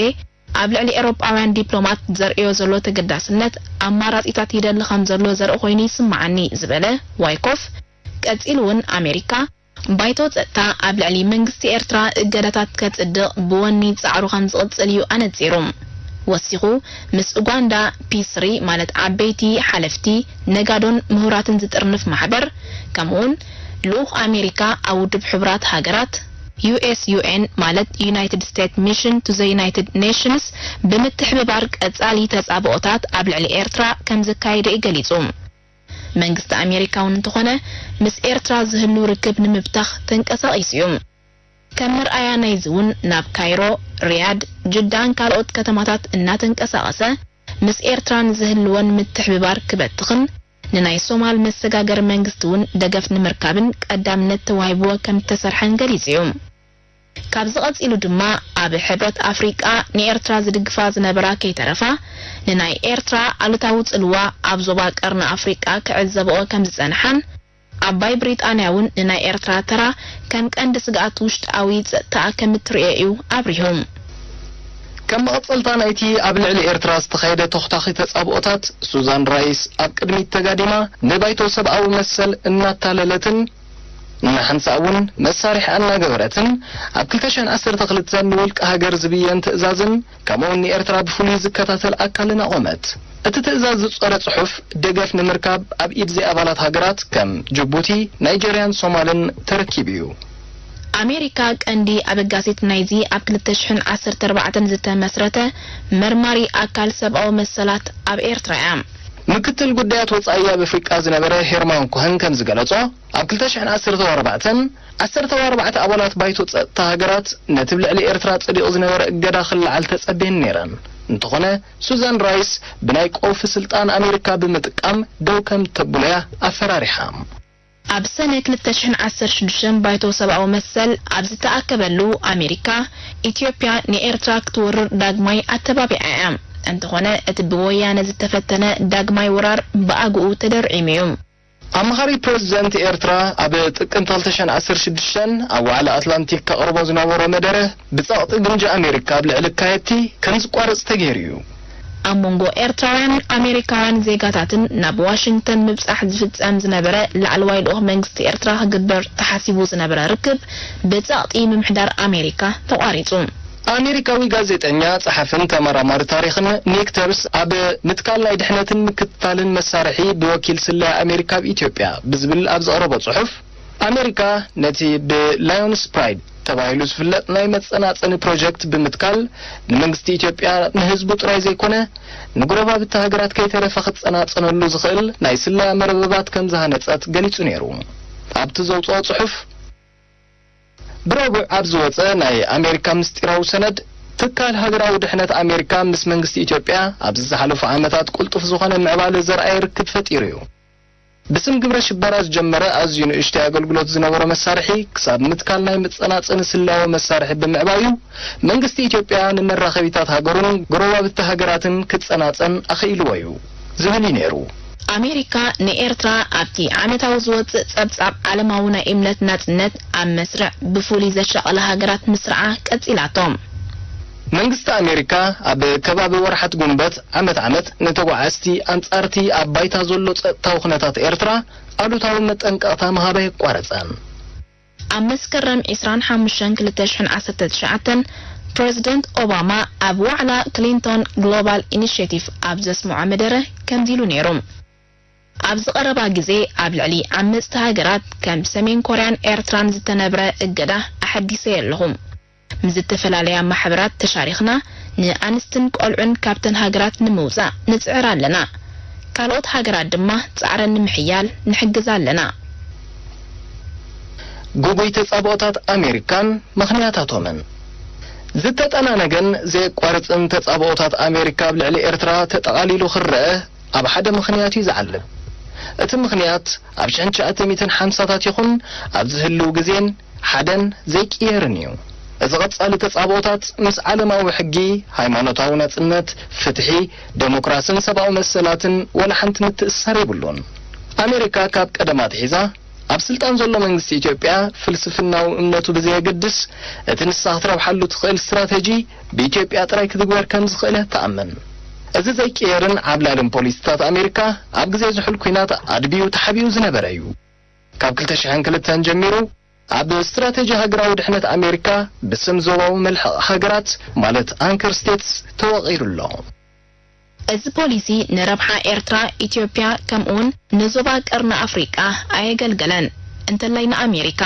ኣብ ልዕሊ ኤውሮጳውያን ዲፕሎማት ዘርእዮ ዘሎ ተገዳስነት ኣማራጺታት ይደሊ ከም ዘሎ ዘርኢ ኮይኑ ይስምዓኒ ዝበለ ዋይኮፍ፣ ቀጺሉ እውን ኣሜሪካ ባይቶ ጸጥታ ኣብ ልዕሊ መንግስቲ ኤርትራ እገዳታት ከጽድቕ ብወኒ ጻዕሩ ከም ዝቕጽል እዩ ኣነጺሩ። ወሲኹ፣ ምስ ኡጋንዳ ፒስሪ ማለት ዓበይቲ ሓለፍቲ፣ ነጋዶን ምሁራትን ዝጥርንፍ ማሕበር፣ ከምኡውን ልኡኽ ኣሜሪካ ኣብ ውድብ ሕቡራት ሃገራት፣ ዩ ኤስ ዩ ኤን ማለት United States Mission to the United Nations ብምትሕብባር ቀጻሊ ተጻብኦታት ኣብ ልዕሊ ኤርትራ ከም ዘካየደ እዩ ገሊጹ። መንግስቲ ኣሜሪካ እውን እንተኾነ ምስ ኤርትራ ዝህሉ ርክብ ንምብታኽ ተንቀሳቒሱ እዩ። ከም መርኣያ ናይዚ እውን ናብ ካይሮ፣ ሪያድ፣ ጅዳን ካልኦት ከተማታት እናተንቀሳቐሰ ምስ ኤርትራ ንዝህልወን ምትሕብባር ክበትኽን ንናይ ሶማል መሰጋገሪ መንግስቲ እውን ደገፍ ንምርካብን ቀዳምነት ተዋሂብዎ ከም እተሰርሐን ገሊጹ እዩ። ካብዚ ቀጺሉ ድማ ኣብ ሕብረት ኣፍሪቃ ንኤርትራ ዝድግፋ ዝነበራ ከይተረፋ ንናይ ኤርትራ ኣሉታዊ ጽልዋ ኣብ ዞባ ቀርኒ ኣፍሪቃ ክዕዘብኦ ከም ዝጸንሓን ዓባይ ብሪጣንያ እውን ንናይ ኤርትራ ተራ ከም ቀንዲ ስግኣት ውሽጣዊ ጸጥታኣ ከም እትርእዮ እዩ ኣብሪሁ። ከም መቐጸልታ ናይቲ ኣብ ልዕሊ ኤርትራ ዝተኻየደ ተኹታኺ ተጻብኦታት፣ ሱዛን ራይስ ኣብ ቅድሚት ተጋዲማ ንባይቶ ሰብኣዊ መሰል እናታለለትን ንሓንሳእ እውን መሳርሒ እናገበረትን ኣብ ክልተ ሽሕን ዓሰርተ ክልተን ንውልቂ ሃገር ዝብየን ትእዛዝን ከምኡውን ንኤርትራ ብፍሉይ ዝከታተል ኣካልን ኣቖመት። እቲ ትእዛዝ ዝጾረ ጽሑፍ ደገፍ ንምርካብ ኣብ ኢድ ዘይኣባላት ሃገራት ከም ጅቡቲ፣ ናይጀርያን ሶማልን ተረኪቡ እዩ። ኣሜሪካ ቀንዲ ኣበጋሲት ናይዚ ኣብ ክልተ ሽሕን ዓሰርተ ኣርባዕተን ዝተመስረተ መርማሪ ኣካል ሰብኣዊ መሰላት ኣብ ኤርትራ እያ። ምክትል ጉዳያት ወጻኢ ኣብ ኣፍሪቃ ዝነበረ ሄርማን ኮሀን ከም ዝገለጾ፣ ኣብ ክልተ ሽሕን ዓሰርተ ኣርባዕተን ዓሰርተ ኣርባዕተ ኣባላት ባይቶ ጸጥታ ሃገራት ነቲ ኣብ ልዕሊ ኤርትራ ጸዲቑ ዝነበረ እገዳ ክለዓል ተጸብየን ነይረን። እንተኾነ፣ ሱዛን ራይስ ብናይ ቀውፊ ስልጣን ኣሜሪካ ብምጥቃም ደው ከም ተብሎ እያ ኣፈራሪሓ። ኣብ ሰነ ክልተ ሽሕን ዓሰርተ ሽዱሽተን ባይቶ ሰብኣዊ መሰል ኣብ ዝተኣከበሉ ኣሜሪካ ኢትዮጵያ ንኤርትራ ክትወርር ዳግማይ ኣተባቢዓ እያ። እንተኾነ እቲ ብወያነ ዝተፈተነ ዳግማይ ወራር ብኣግኡ ተደርዒሙ እዩ። ኣማኻሪ ፕረዚደንት ኤርትራ ኣብ ጥቅምቲ ክልተ ሽሕን ዓሰርተ ሽዱሽተን ኣብ ዋዕላ ኣትላንቲክ ከቕርቦ ዝነበሮ መደረ ብጸቕጢ ግምጃ ኣሜሪካ ኣብ ልዕሊ ኣካየድቲ ከም ዝቋረጽ ተገይሩ እዩ። ኣብ መንጎ ኤርትራውያን ኣሜሪካውያን ዜጋታትን ናብ ዋሽንግተን ምብጻሕ ዝፍጸም ዝነበረ ላዕለዋይ ልኡኽ መንግስቲ ኤርትራ ክግበር ተሓሲቡ ዝነበረ ርክብ ብጸቕጢ ምምሕዳር ኣሜሪካ ተቋሪጹ። ኣሜሪካዊ ጋዜጠኛ፣ ጸሓፍን ተመራማሪ ታሪኽን ኒክ ተርስ ኣብ ምትካል ናይ ድሕነትን ምክትታልን መሳርሒ ብወኪል ስለያ ኣሜሪካ ኣብ ኢትዮጵያ ብዝብል ኣብ ዘቕረቦ ጽሑፍ፣ ኣሜሪካ ነቲ ብላዮንስ ፕራይድ ተባሂሉ ዝፍለጥ ናይ መጸናጸኒ ፕሮጀክት ብምትካል ንመንግስቲ ኢትዮጵያ ንህዝቡ ጥራይ ዘይኮነ ንጎረባብቲ ሃገራት ከይተረፈ ክጸናጸነሉ ዝኽእል ናይ ስለያ መርበባት ከም ዝሃነጸት ገሊጹ ነይሩ። ኣብቲ ዘውጽኦ ጽሑፍ፣ ብረቡዕ ኣብ ዝወጸ ናይ ኣሜሪካ ምስጢራዊ ሰነድ፣ ትካል ሃገራዊ ድሕነት ኣሜሪካ ምስ መንግስቲ ኢትዮጵያ ኣብዚ ዝሓለፉ ዓመታት ቅልጡፍ ዝኾነ ምዕባለ ዘርኣየ ርክብ ፈጢሩ እዩ። ብስም ግብረ ሽበራ ዝጀመረ ኣዝዩ ንእሽተይ ኣገልግሎት ዝነበሮ መሳርሒ፣ ክሳብ ምትካል ናይ መጸናጸኒ ስለያዊ መሳርሒ ብምዕባዩ፣ መንግስቲ ኢትዮጵያ ንመራኸቢታት ሃገሩን ጎረባብቲ ሃገራትን ክጸናጸን ኣኽኢልዎ እዩ ዝብል እዩ ነይሩ። ኣሜሪካ ንኤርትራ ኣብቲ ዓመታዊ ዝወጽእ ጸብጻብ ዓለማዊ ናይ እምነት ናጽነት ኣብ መስርዕ ብፍሉይ ዘሻቐላ ሃገራት ምስርዓ ቀጺላቶ። መንግስቲ ኣሜሪካ ኣብ ከባቢ ወርሓት ጉንበት ዓመት ዓመት ንተጓዓዝቲ ኣንጻርቲ ኣብ ባይታ ዘሎ ጸጥታዊ ኩነታት ኤርትራ ኣሉታዊ መጠንቀቕታ ምሃብ ኣየቋረጸን። ኣብ መስከረም ዕስራን ሓሙሽተን ክልተ ሽሕን ዓሰርተ ትሽዓተን ፕረዚደንት ኦባማ ኣብ ዋዕላ ክሊንቶን ግሎባል ኢኒሼቲቭ ኣብ ዘስምዖ መደረ ከምዚ ኢሉ ነይሩ። ኣብዚ ቀረባ ግዜ ኣብ ልዕሊ ዓመጽቲ ሃገራት ከም ሰሜን ኮርያን ኤርትራን ዝተነብረ እገዳ ኣሐዲሰዮ ኣለኹ። ምስ ዝተፈላለያ ማሕበራት ተሻሪኽና ንኣንስትን ቆልዑን ካብተን ሃገራት ንምውጻእ ንጽዕር ኣለና። ካልኦት ሃገራት ድማ ጻዕረን ንምሕያል ንሕግዝ ኣለና። ግጉይ ተጻብኦታት ኣሜሪካን ምኽንያታቶምን። ዝተጠናነገን ዘየቋርጽን ተጻብኦታት ኣሜሪካ ኣብ ልዕሊ ኤርትራ ተጠቓሊሉ ክረአ ኣብ ሓደ ምኽንያት እዩ ዝዓልብ። እቲ ምኽንያት ኣብ ሽሕን ትሽዓተ ሚእትን ሓምሳታት ይኹን ኣብዚ ህልው ግዜን ሓደን ዘይቅየርን እዩ። እዚ ቀጻሊ ተጻብኦታት ምስ ዓለማዊ ሕጊ፣ ሃይማኖታዊ ናጽነት፣ ፍትሒ፣ ደሞክራስን ሰብኣዊ መሰላትን ወላ ሓንቲ ምትእስሳር የብሉን። ኣሜሪካ ካብ ቀደማ ኣትሒዛ ኣብ ስልጣን ዘሎ መንግስቲ ኢትዮጵያ ፍልስፍናዊ እምነቱ ብዘየገድስ እቲ ንሳ ክትረብሓሉ ትኽእል ስትራተጂ ብኢትዮጵያ ጥራይ ክትግበር ከም ዝኽእል እያ ትኣምን። እዚ ዘይቅየርን ዓብላልን ፖሊሲታት ኣሜሪካ ኣብ ግዜ ዝሑል ኲናት ኣድብዩ ተሓቢኡ ዝነበረ እዩ። ካብ ክልተ ሽሕን ክልተን ጀሚሩ ኣብ ስትራተጂ ሃገራዊ ድሕነት ኣሜሪካ ብስም ዞባዊ መልሕቕ ሃገራት ማለት ኣንከር ስቴትስ ተወቒሩ ኣሎ። እዚ ፖሊሲ ንረብሓ ኤርትራ፣ ኢትዮጵያ ከምኡውን ንዞባ ቀርኒ ኣፍሪቃ ኣየገልገለን፣ እንተላይ ንኣሜሪካ።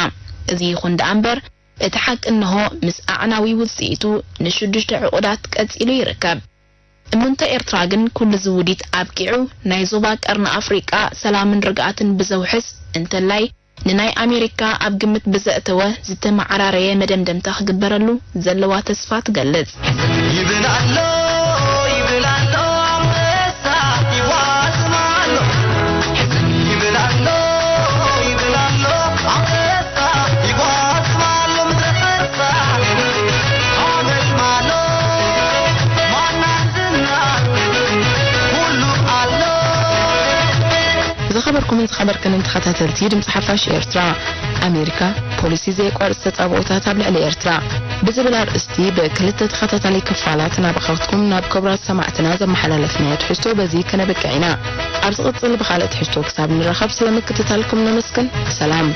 እዚ ይኹን ደኣ እምበር እቲ ሓቂ እንሆ ምስ ኣዕናዊ ውጽኢቱ ንሽዱሽተ ዕቑዳት ቀጺሉ ይርከብ። እምንቶ ኤርትራ ግን ኩሉ ዝውዲት ኣብቂዑ፣ ናይ ዞባ ቀርኒ ኣፍሪቃ ሰላምን ርግኣትን ብዘውሕስ፣ እንተላይ ንናይ ኣሜሪካ ኣብ ግምት ብዘእተወ ዝተመዓራረየ መደምደምታ ክግበረሉ ዘለዋ ተስፋ ትገልጽ። ይብል ኣሎ፣ ይብል ኣሎ፣ ኣንበሳ ይጓስም ኣሎ። ይብል ኣሎ፣ ይብል ኣሎ፣ ኣንበሳ ይጓስም ኣሎ። ምድረ ሓመልማሎ፣ ማናን ዝናን ኩሉ ኣሎ። ዝኸበርኩምን ዝኸበርክንን ተኸታተልቲ ድምፂ ሓፋሽ ኤርትራ፣ ኣሜሪካ ፖሊሲ ዘየቋርፅ ተፃብኦታት ኣብ ልዕሊ ኤርትራ ብዝብል ኣርእስቲ ብክልተ ተኸታታሊ ክፋላት ናባኻትኩም ናብ ክቡራት ሰማዕትና ዘመሓላለፍናዮ ትሕዝቶ በዚ ከነብቅዕ ኢና። ኣብ ዝቕፅል ብኻልእ ትሕዝቶ ክሳብ ንራኸብ ስለ ምክትታልኩም ነመስግን። ሰላም።